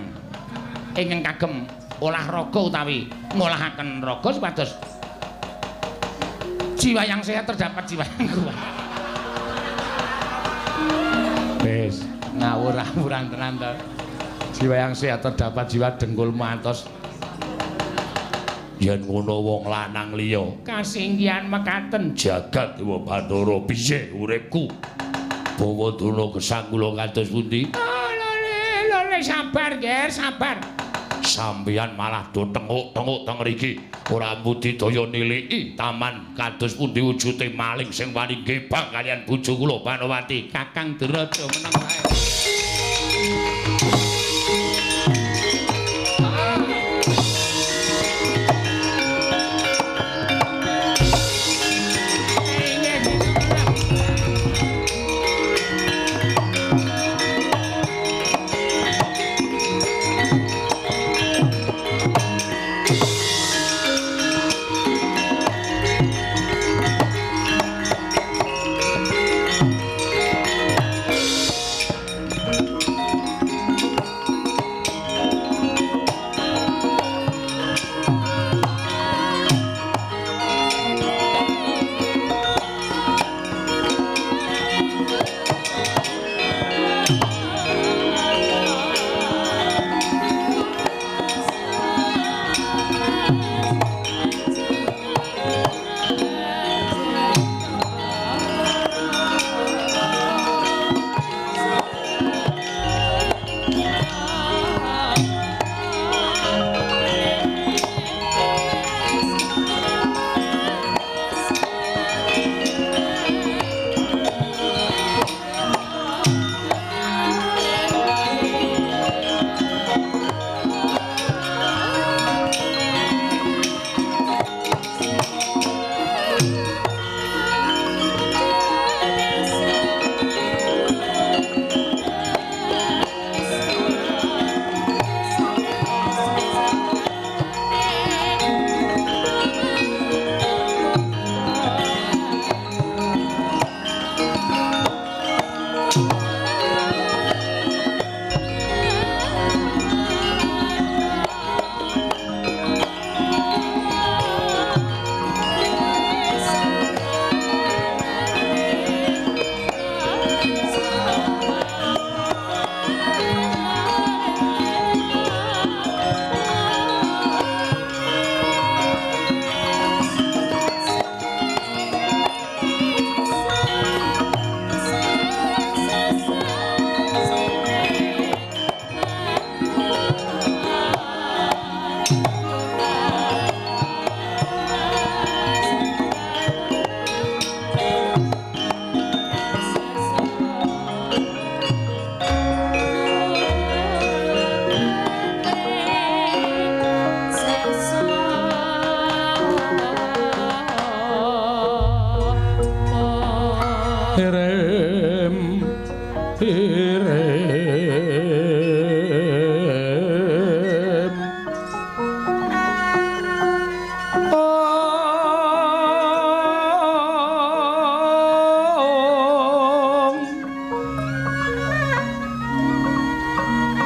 ingkang kagem olahraga utawi ngolahaken raga supados jiwa yang sehat terdapat jiwa yang kuat. Wis ngawur-awuran tenan to. Jiwa yang sehat terdapat jiwa dengkul mantos. Yen ngono wong lanang liya kasinggihan mekaten jagat Dewa Bathara piye uripku? Bawa dana gesang kula kados pundi? Oh, lole, lole, sabar, Ger, sabar. Sampeyan malah do tenguk-tenguk teng mriki. Ora budidaya niliki taman kados pundi wujude maling sing wani gebang kaliyan bojo kula Banowati. Kakang Duraja meneng wae.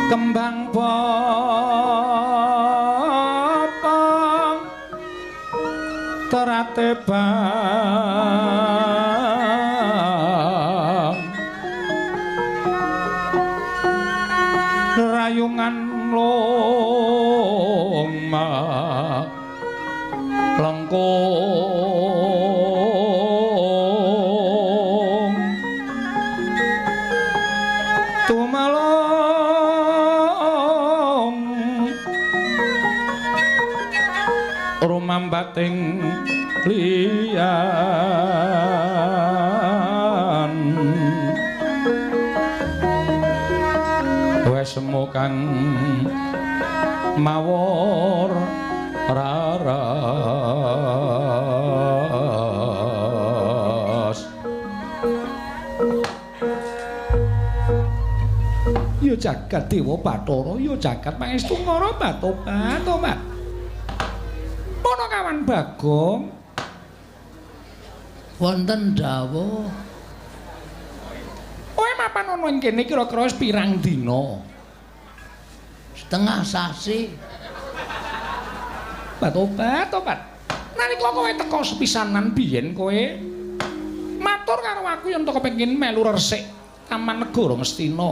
Kembang bopong terate bang rayungan loma lengkung tumalong rumambating liyan wesmu kang mawur raras. Ya jagat Dewa Bathara, ya jagat pangestu ngara batobat tobat. Ana kawan Bagong wonten dawuh. Kowe mapan ana ing kene kira-kira wis pirang dina? Setengah sasi. Batobat tobat. Nalika kowe teka sepisanan biyen kowe matur karo aku yen to kepengin melu resik Taman Negara Ngastina.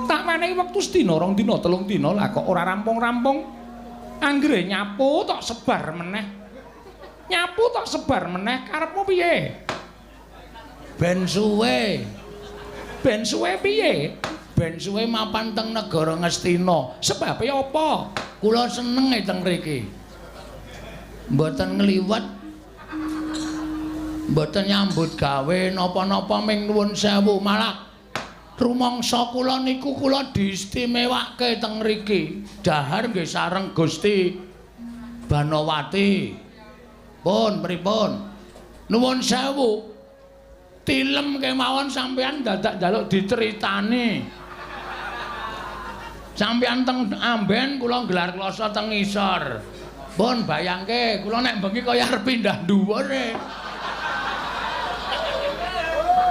Tak wenehi menehi wektu sedina, rong dina, telung dina lah kok ora rampung-rampung. Anggere nyapu tok sebar meneh. Nyapu tok sebar meneh, karepmu piye? Ben suwe. Ben suwe piye? Ben suwe mapan teng negara Ngastina. Sebabe apa? Kula seneng e teng mriki. Mboten ngliwet. Mboten nyambut gawe napa-napa ming nuwun sewu, malah rumangsa kula niku kula diistimewake teng mriki. Dahar nggih sareng Gusti Banowati. Pun pripun? Nuwun sewu. Tilem kemawon sampeyan dadak njaluk diceritani. Sampeyan teng amben kula nggelar kloso teng ngisor. Pun bayangke kula nek bengi kaya arep pindah dhuwur e.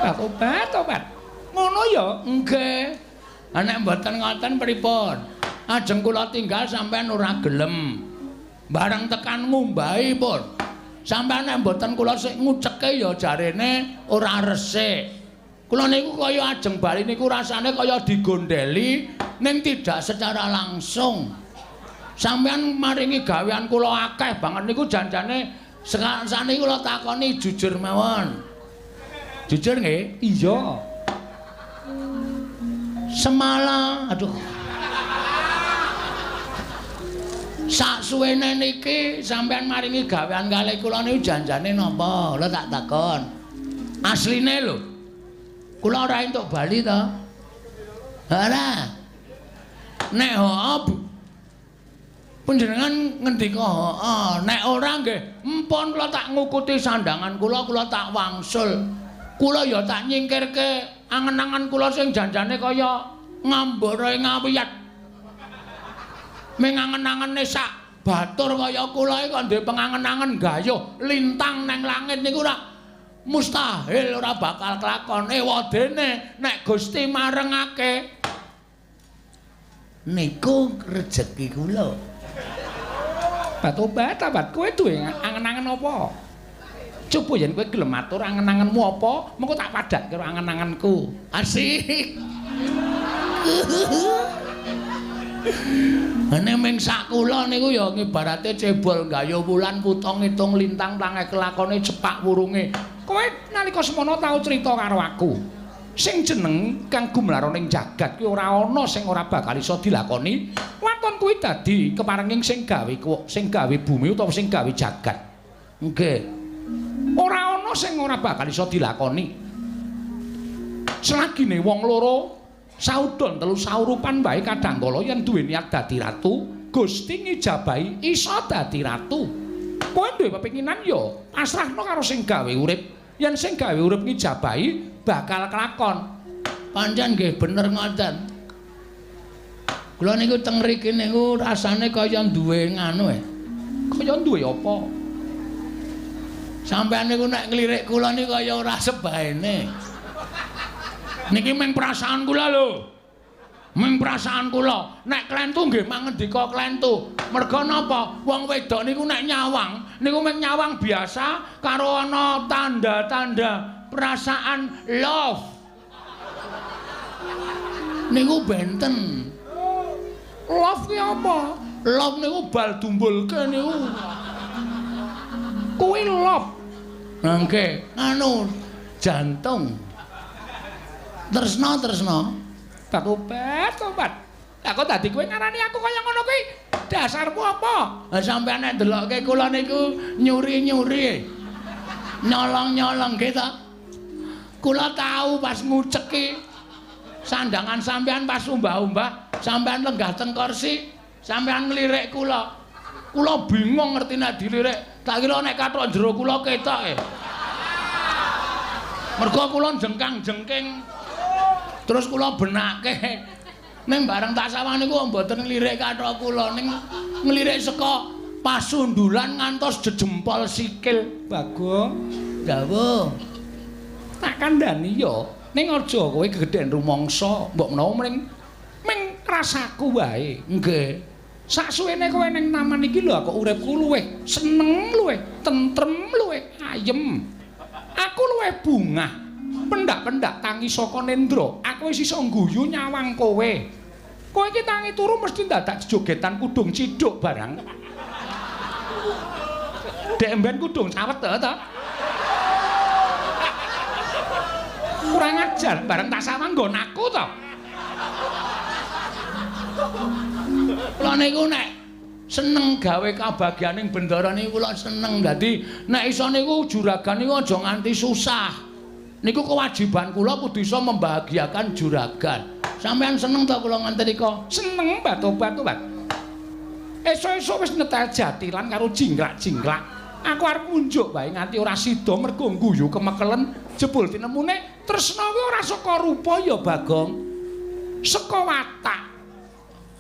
Obat obat. Ngono ya? Nggih. Ha nek mboten ngoten pripun? Ajeng kula tinggal sampeyan ora gelem. Bareng tekan ngumbahi pun. Sampeyan nek mboten kula sik nguceke ya jarene ora resik. Kula niku kaya ajeng bali niku rasane kaya digondeli ning tidak secara langsung. Sampeyan maringi gawean kula akeh banget niku janjane sakniki kula takoni jujur mawon. Jujur nggih? Iya. Semalam, aduh. Sak suwene niki sampeyan maringi gawean kalih kula niku janjane napa? Kula tak takon. Asline lho. Kula ora entuk bali to. Ora. Nek heeh panjenengan ngendika heeh, nek ora nggih empun kula tak ngukuti sandangan kula, kula tak wangsul. Kula ya tak nyingkirke angen-angen kula sing janjane kaya ngambara ing ngawiyat. Ming angen-angene sak batur kaya kula iki kok duwe pengangen-angen gayuh lintang nang langit niku ora mustahil, ora bakal kelakon. Ewadene nek Gusti marengake niku rejeki kula. Obat obat kowe duwe angen-angen apa? Coba yen kowe gelem matur angen-angenmu apa, mengko tak padhakke karo angen-angenku. Asik. Nek ming sak kula niku ya ngibarate cebol gayuh wulan kutha ngitung lintang tange kelakone cepak wurunge. Kowe nalika semono tau crita karo aku. Sing jeneng kang gumlara ning jagat kuwi ora ana sing ora bakal iso dilakoni. Waton kuwi dadi keparenging sing gawe sing gawe bumi utawa sing gawe jagat. Nggih. Ora ana sing ora bakal iso dilakoni. Selagine wong loro saudon telu saurupan wae kadhangkala yen duwe niat dadi ratu, Gusti ngijabahi iso dadi ratu. Kowe duwe pepinginan ya pasrahno karo sing gawe urip. Yen sing gawe urip ngijabahi bakal kelakon. Pancen nggih bener ngoten. Kula niku teng mriki niku rasane kaya duwe nganu e. Kaya duwe apa? Sampeyan niku nek nglirik kula niku kaya ora sebaene. Niki mung perasaan kula lho. Mung perasaan kula. Nek klentu nggih mangendika klentu. Merga napa? Wong wedok niku nek nyawang, niku mung nyawang biasa karo ana tanda-tanda perasaan love. Niku benten. Love ki apa? Love niku bal dumbulke niku. Kuwi love. Nggih, anu jantung. Tresna tresna. Obat obat. Lah kok dadi kowe ngarani aku kaya ngono kuwi? Dasarmu apa? Lah sampeyan nek ndelokke kula niku nyuri-nyuri. Nyolong-nyolong nggih ta? Kula tahu pas nguceki sandangan sampeyan pas umbah-umbah, sampeyan lenggah teng kursi, sampeyan nglirik kula. Kula bingung ngerti nek dilirik, tak kira nek kathok jero kula ketok e. Mergo kula jengkang-jengking. Terus kula benake. Ning bareng tak sawang niku mboten nglirik kathok kula, ning nglirik saka pasundulan ngantos jejempol sikil. Bagong, dawuh. Tak kandhani ya, ning aja kowe gegeden rumangsa, mbok menawa mring ming rasaku wae. Nggih. Saksuwene kowe ning taman iki lho kok uripku luwih seneng, luwih tentrem, luwih ayem. Aku luwih bungah. Pendak-pendak tangi saka nendra, aku wis iso ngguyu nyawang kowe. Kowe iki tangi turu mesti dadak jogetan kudung ciduk barang. Dek mben kudung cawet to. Kurang ajar bareng tak sawang nggon aku to. Kula niku nek seneng gawe kabagyaning bendara niku kula seneng. Dadi nek iso niku juragan niku aja nganti susah. Niku kewajiban kula kudu iso membahagiakan juragan. Sampeyan seneng to kula nganti rika? Seneng batu-batu, Pak. Esuk-esuk wis nyetel jatilan karo jingklak-jingklak. Aku arep ngunjuk wae nganti ora sida mergo guyu kemekelen jebul tinemune tresna kuwi ora saka rupa ya Bagong. Saka watak.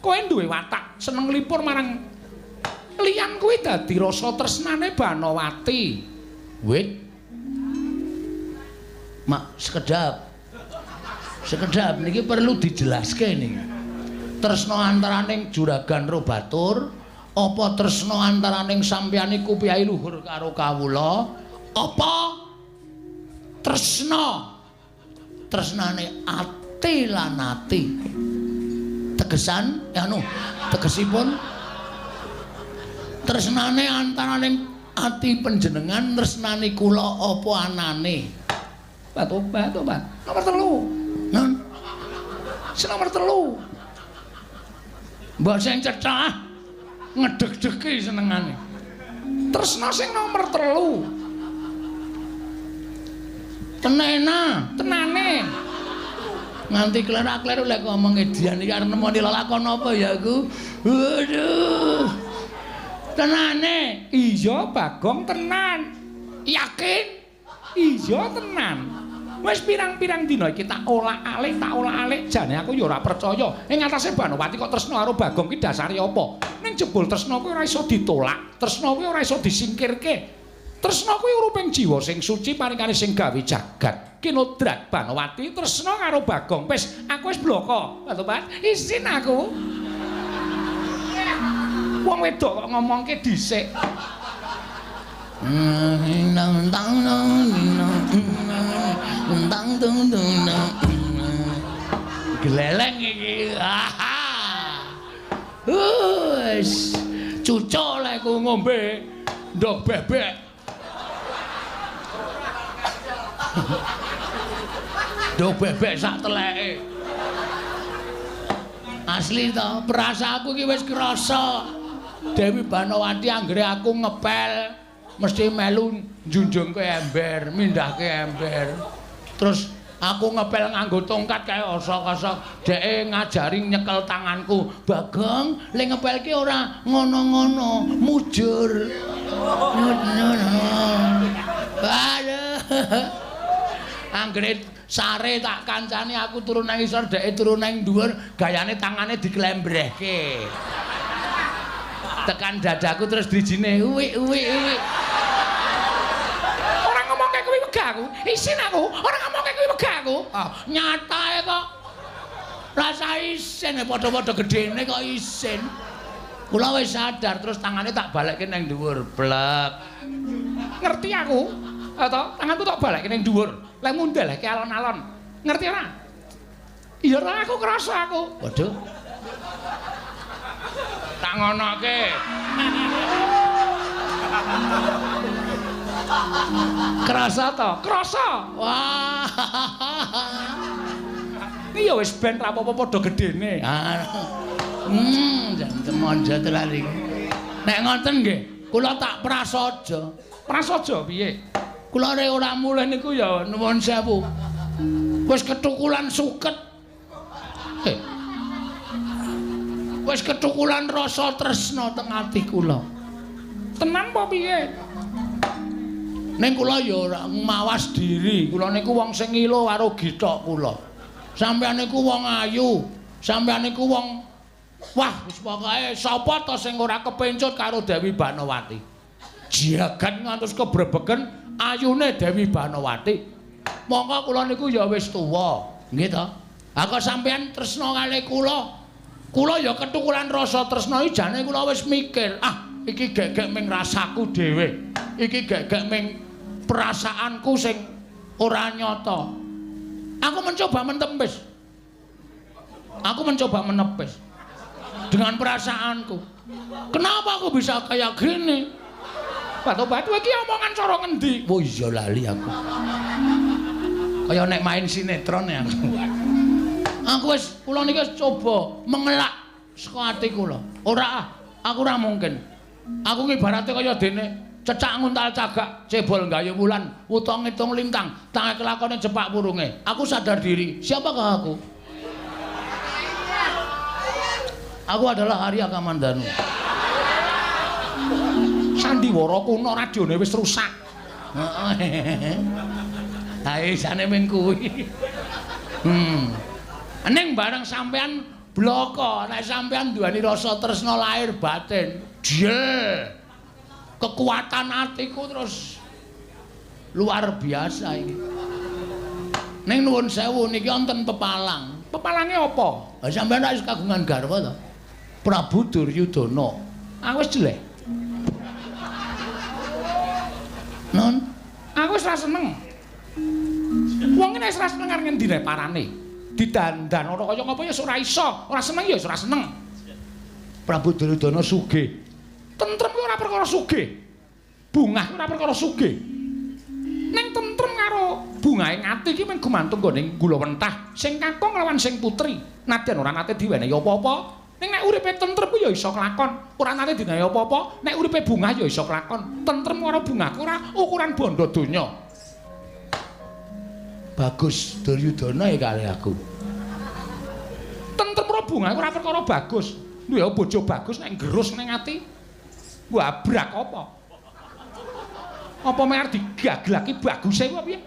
Kowe duwe watak seneng lipur marang liyan kuwi dadi rasa tresnane Banowati. Wit. Mak sekedap. Sekedap niki perlu dijelaske niki. Tresna antaraning juragan ro batur, apa tresna antaraning sampeyan iku piyai luhur karo kawula, apa tresna tresnane ati lan ati. Tegesan anu tegesipun tresnane antaraning ati panjenengan tresnane kula apa anane? Batu-batu, Pak. Nomor 3. Non. Sing nomor 3. Mbok sing cethah ngedeg-degi senengane. Tresna sing nomor 3. Tenena, tenane. Nganti klerak-kleru lek ngomong edian iki arep nemoni lelakon apa ya aku. Waduh. Tenane. Iya, Bagong tenan. Yakin? Iya tenan. Wis pirang-pirang dina iki tak olak-alik, tak olak-alik jane aku ya ora percaya. Ing atase Banowati kok tresna karo Bagong ki dasare apa? Ning jebul tresna kuwi ora iso ditolak, tresna kuwi ora iso disingkirke. Tresna kuwi uruping jiwa sing suci paringane sing gawe jagat. Kinodrat Banowati tresna karo Bagong. Wis aku wis bloko. Batobat, isin aku. Wong wedok kok ngomongke dhisik. Gleleng iki. Wis cucuk lek ku ngombe ndok bebek. Ndok bebek sak teleke. Asli to, perasaanku iki wis krasa. Dewi Banowati anggere aku ngepel mesti melu njunjungke ember, mindhahke ember. Terus aku ngepel nganggo tongkat kae osok-osok, dheke ngajari nyekel tanganku. Bagong, le ngepel ki ora ngono-ngono, mujur. Aduh. Anggere sare tak kancane aku turu nang isor, dheke turu nang dhuwur, gayane tangane diklembrehke. Tekan dadaku terus drijine uwi uwi uwi. Ora ngomongke kuwi wegah aku. Isin aku. Ora ngomongke kuwi wegah aku. Ah, nyatae kok. Rasa isin padha-padha gedene kok isin. Kula wis sadar terus tangane tak balekke nang dhuwur. Blek. Ngerti aku. Ha to, tanganku tak balekke nang dhuwur. Lek mundelehke alon-alon. Ngerti ora? Iya ora aku krasa aku. Waduh. Tak ngonoke. Krasa to? Krasa. Wah. Iki ya wis ben ra apa-apa padha gedene. Jan temonjo tenan iki. Nek ngoten nggih, kula tak prasaja. Prasaja piye? Kula rek ora mulih niku ya nuwun sewu. Wis ketukulan suket. Wis ketukulan rasa tresna teng ati kula. Tenan apa piye? Ning kula ya ora mawas diri. Kula niku wong sing ngilo karo githok kula. Sampeyan niku wong ayu, sampeyan niku wong wah wis pokoke sapa to sing ora kepencut karo Dewi Banowati. Jagat ngantos kebrebegen ayune Dewi Banowati. Mongko kula niku ya wis tuwa, nggih to? Ha kok sampeyan tresna kalih kula? Kula ya ketukulan rasa tresna iki jane kula wis mikir, ah iki gegek ming rasaku dhewe. Iki gegek ming perasaanku sing ora nyata. Aku mencoba mentempis. Aku mencoba menepis dengan perasaanku. Kenapa aku bisa kayak gini? Batu-batu iki omongan cara ngendi? Oh iya lali aku. Kaya nek main sinetron ya aku. Aku wis kula niki wis coba mengelak saka ati kula. Ora ah, aku ora mungkin. Aku ngibarate kaya dene cecak nguntal cagak, cebol gayu wulan, wuta ngitung lintang, tangi kelakone cepak purunge. Aku sadar diri. Siapakah aku? Aku adalah Arya Kamandanu. Sandiwara kuno radione wis rusak. Heeh. Ha isane ming kuwi. Ning bareng sampean bloko, nek sampean duweni rasa tresna lahir batin, jel. Kekuatan atiku terus luar biasa iki. Ning nuwun sewu niki wonten pepalang. Pepalange apa? Ha sampean wis kagungan garwa to? Prabu Duryudana. Aku wis jelek. Non, aku wis ra seneng. Wong nek wis ra seneng arep ngendi parane? Didandan ora kaya ngapa ya ora iso, ora seneng ya ora seneng. Prabu Duryudana sugih. Tentrem kuwi ora perkara sugih. Bungah kuwi ora perkara sugih. Ning tentrem karo bungahe ati iki mung gumantung nggone gula wentah sing kakung lawan sing putri. Nadyan ora nate diwenehi apa-apa, ning nek uripe tentrem kuwi ya iso kelakon. Ora nate diwenehi apa-apa, nek uripe bungah ya iso kelakon. Tentrem karo bungah ora ukuran bondo donya. Bagus Duryudana ya kali aku. Tentrem karo bungah ora perkara bagus. Duwe bojo bagus nek nggerus ning ati. Wabrak apa? Apa meh arep digaglaki baguse kuwi piye?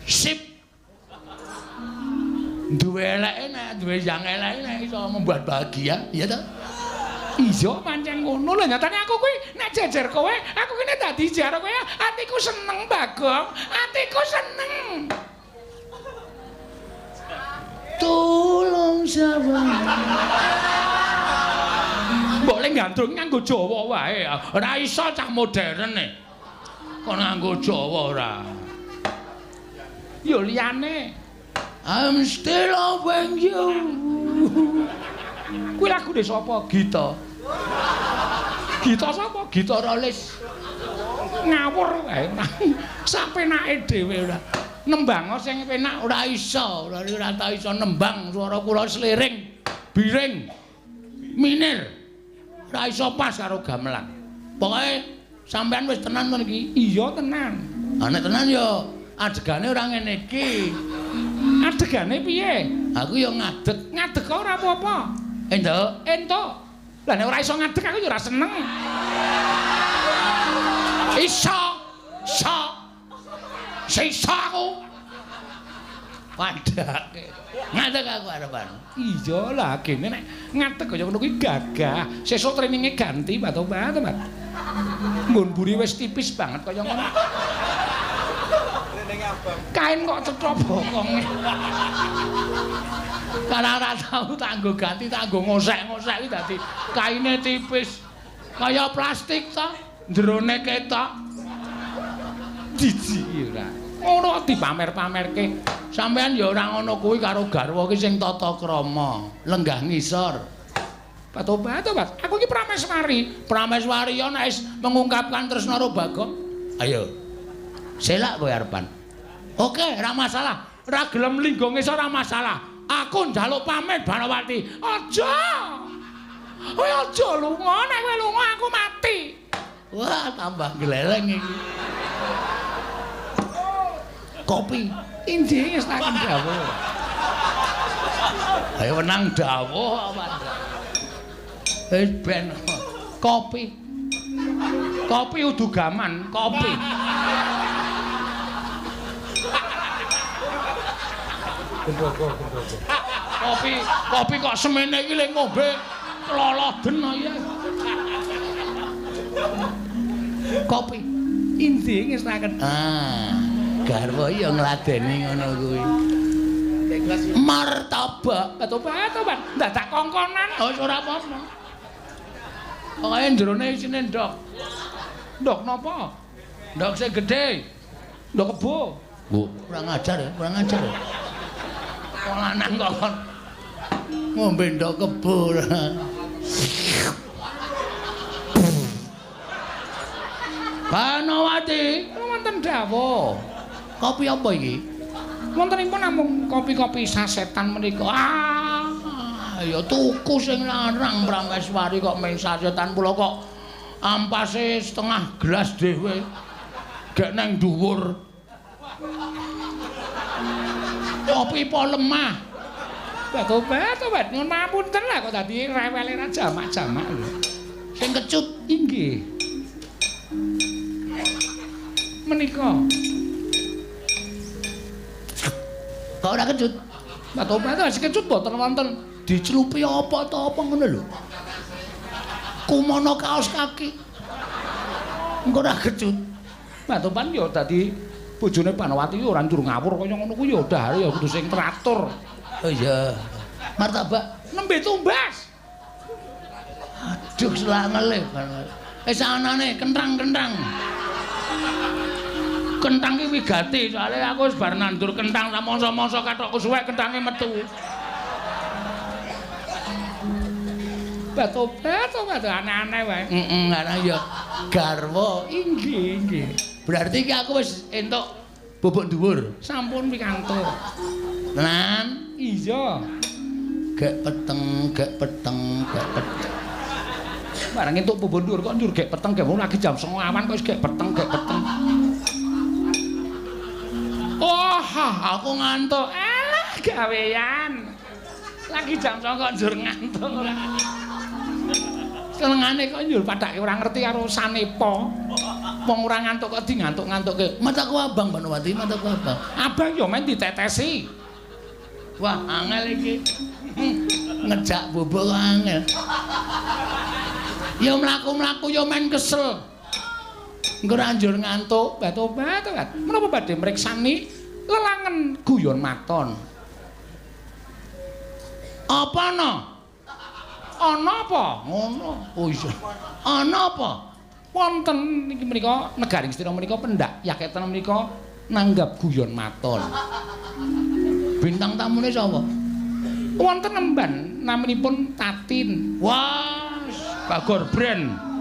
Sip. Duwe eleke nek duwe yang eleke nek iso membuat bahagia, iya ta? Iya pancen ngono lho, nyatane aku kuwi nek jejer kowe, aku ki nek dadi jaro kowe, atiku seneng Bagong, atiku seneng. Tolong sawang. Mbok le gandrung nganggo Jawa wae. Ora iso cah modern e. Kok nganggo Jawa ora. Ya liyane. I'm still loving you. Kuwi lagune sapa? Gita. Gita sapa? Gita Rolis. Ngawur wae. Sapenake dhewe ora. Nembang sing penak ora iso, ora tau iso nembang, swara kula sliring, biring, minir. Ora iso pas karo gamelan. Pokoke sampean wis tenan to niki? Iya tenan. Ha nek tenan ya adegane ora ngene iki. Adegane piye? Aku ya ngadeg. Ngadeg ora apa-apa. Entuk. Entuk. Lah nek ora iso ngadeg aku ya ora seneng. Iso. Iso. Sisa aku. Padake. Ngadeg aku arepan. Iya lah kene nek ngadeg kaya ngono kuwi gagah. Sesuk traininge ganti Pak Tobat. Nggon mburi wis tipis banget kaya ngono. Kain kok cetha bokonge. Karena ora tau tak nggo ganti, tak nggo ngosek-ngosek iki dadi kaine tipis. Kaya plastik ta, jerone ketok. Jijik ora. Ngono dipamer-pamerke. Sampeyan ya ora ngono kuwi karo garwa ki sing tata krama, lenggah ngisor. Pak Tobat, aku iki prameswari. Prameswari ya nek wis mengungkapkan tresna karo Bagong. Ayo. Selak kowe arepan. Oke, ora masalah. Ora gelem linggo ngisor ora masalah. Aku njaluk pamit Banowati. Aja. Kowe aja lunga, nek kowe lunga aku mati. Wah, tambah gleleng iki. Kopi. Injih wis tak dawuh. Ayo menang dawuh apa. Wis ben kopi. Kopi udu gaman, kopi. Kopi, kopi kok semene iki le ngombe kloloden ya. Kopi. Injih wis tak. Ah. Garwa ya ngladeni ngono kuwi. Martabak, tobat, dadak kongkonan. Oh, ora apa-apa. Pokoke jerone isine ndok. Ndok napa? Ndok sing gedhe. Ndok kebo. Bu, kurang ajar ya, kurang ajar ya. Wong lanang kok kon ngombe ndok kebo. Banowati, wonten dawuh. Kopi apa iki? Wontenipun namung kopi-kopi sasetan menika. Ah, ya tuku sing larang Prameswari kok mung sasetan pula kok ampase setengah gelas dhewe. Gek nang dhuwur. Kopi po lemah. Batu-batu, nyuwun ngapunten lah kok dadi rewele ra jamak-jamak lho. Sing kecut inggih. Menika. Kok ora kecut? Batu-batu sing kecut mboten wonten. Dicelupi apa ta apa ngono lho. Kumono kaos kaki. Engko ora kecut. Batupan ya dadi bojone Banowati ora njur ngawur kaya ngono kuwi ya dahare ya kudu sing teratur. Oh iya. Martabak nembe tumbas. Aduh selangele. Wis anane kenthang-kenthang. Kenthang ki wigati soalé aku wis bar nandur kenthang samangsa-mangsa kathokku suwek kenthange metu. Batu-batu aneh-aneh wae. Heeh, ana ya garwa. Inggih, inggih. Berarti iki aku wis entuk bubuk dhuwur. Sampun pikantuk. Tenan? Iya. Gek peteng, gek peteng, gek peteng. Bareng entuk bubuk dhuwur kok njur gek peteng, gek lagi jam 09.00 awan kok wis gek peteng, gek peteng. Oh, aku ngantuk. Alah, gawean. Lagi jam 09.00 kok njur ngantuk ora. Senengane kok njur padake ora ngerti karo sanepa. Wong ora ngantuk kok di ngantuk-ngantukke. Mataku abang Banowati, mataku abang. Abang ya men ditetesi. Wah, angel iki. Ngejak bubuk kok angel. Ya mlaku-mlaku ya men kesel. Engko ora njur ngantuk, batu-batu. Menapa badhe mriksani lelangen guyon maton? Apa ana? Ana apa? Ngono. Oh iya. Ana apa? Wonten niki menika negaring Astina menika pendak yaketen menika nanggap guyon maton. Bintang tamune sapa? Wonten emban naminipun Tatin. Wah, Bagor Brand.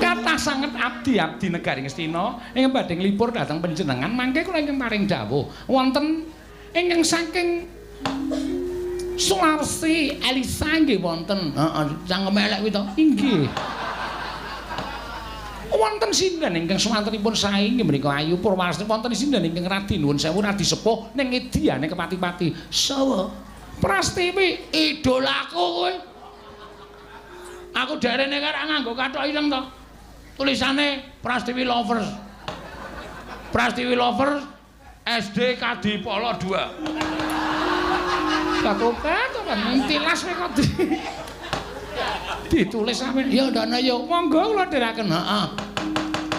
Kathah sanget abdi-abdi negaring Astina ingkang badhe nglipur dhateng panjenengan mangke kula ingkang paring dawuh wonten ingkang saking Sulawesi Elisa nggih wonten. Heeh, cangkeme elek kuwi to. Inggih. Wonten sinden ingkang swantenipun sae inggih menika Ayu Purwarsni, wonten sinden ingkang radi nuwun sewu radi sepuh ning ediyane kepati-pati. Sawa? Prastiwi idolaku kowe. Aku derene karek nganggo kathok ireng to. Tulisane Prastiwi Lovers. Prastiwi Lovers SD Kadipolo 2. Batu-batu kan tilas kowe kok ditulis sampeyan. Ya ndane yo monggo kula dherekaken. Heeh.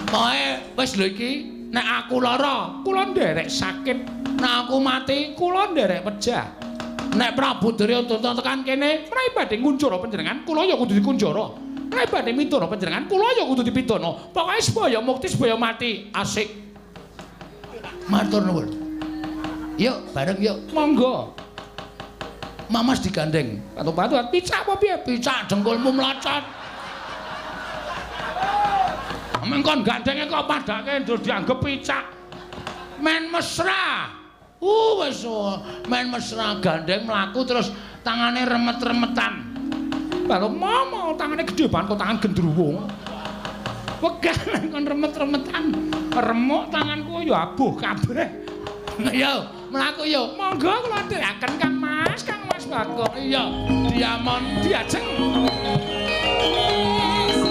Pokoke wis lho iki, nek aku lara kula nderek sakit, nek aku mati kula nderek pejah. Nek Prabu Duryudana tekan kene, menawi badhe ngunjara panjenengan kula ya kudu dikunjara. Menawi badhe midana panjenengan kula ya kudu dipidana. Pokoke sebaya mukti sebaya mati. Asik. Matur nuwun. Yuk bareng yuk. Monggo. Mamas digandeng. Patu-patu picak apa piye? Picak dengkulmu mlocot. Mengkon gandenge kok padake ndur dianggep picak. Men mesra. Wis men mesra gandeng mlaku terus tangane remet-remetan. Baru momo tangane gedhe banget kok tangan gendruwo. Wegah kon remet-remetan. Remuk tanganku ya abuh kabeh. Yo, mlaku yo. Monggo kula dherekaken Kang Mas, Kang Mas Bagong. Iya, diamond diajeng. Yes.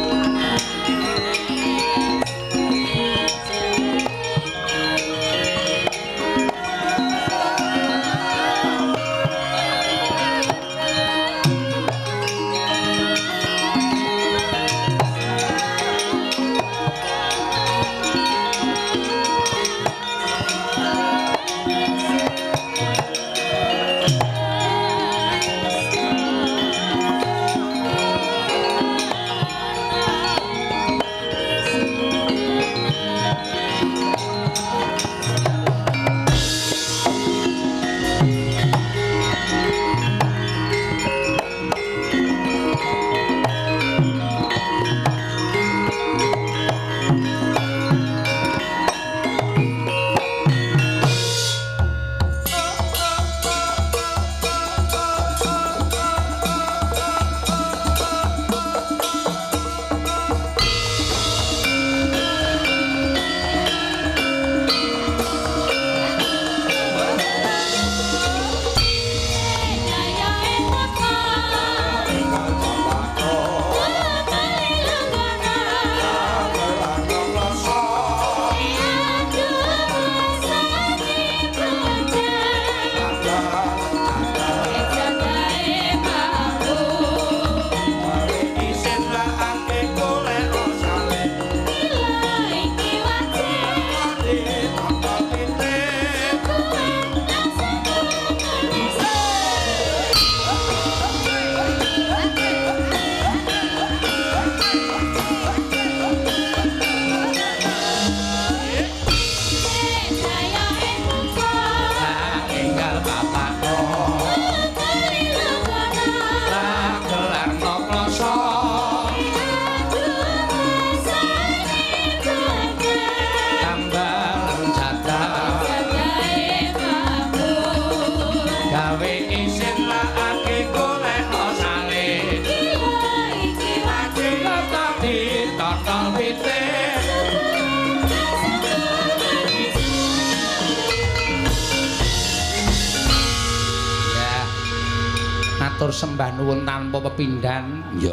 Isin lagi golek sale. Tadi totol pite. Ya. Atur sembah nuwun tanpa pepindhan. Ya.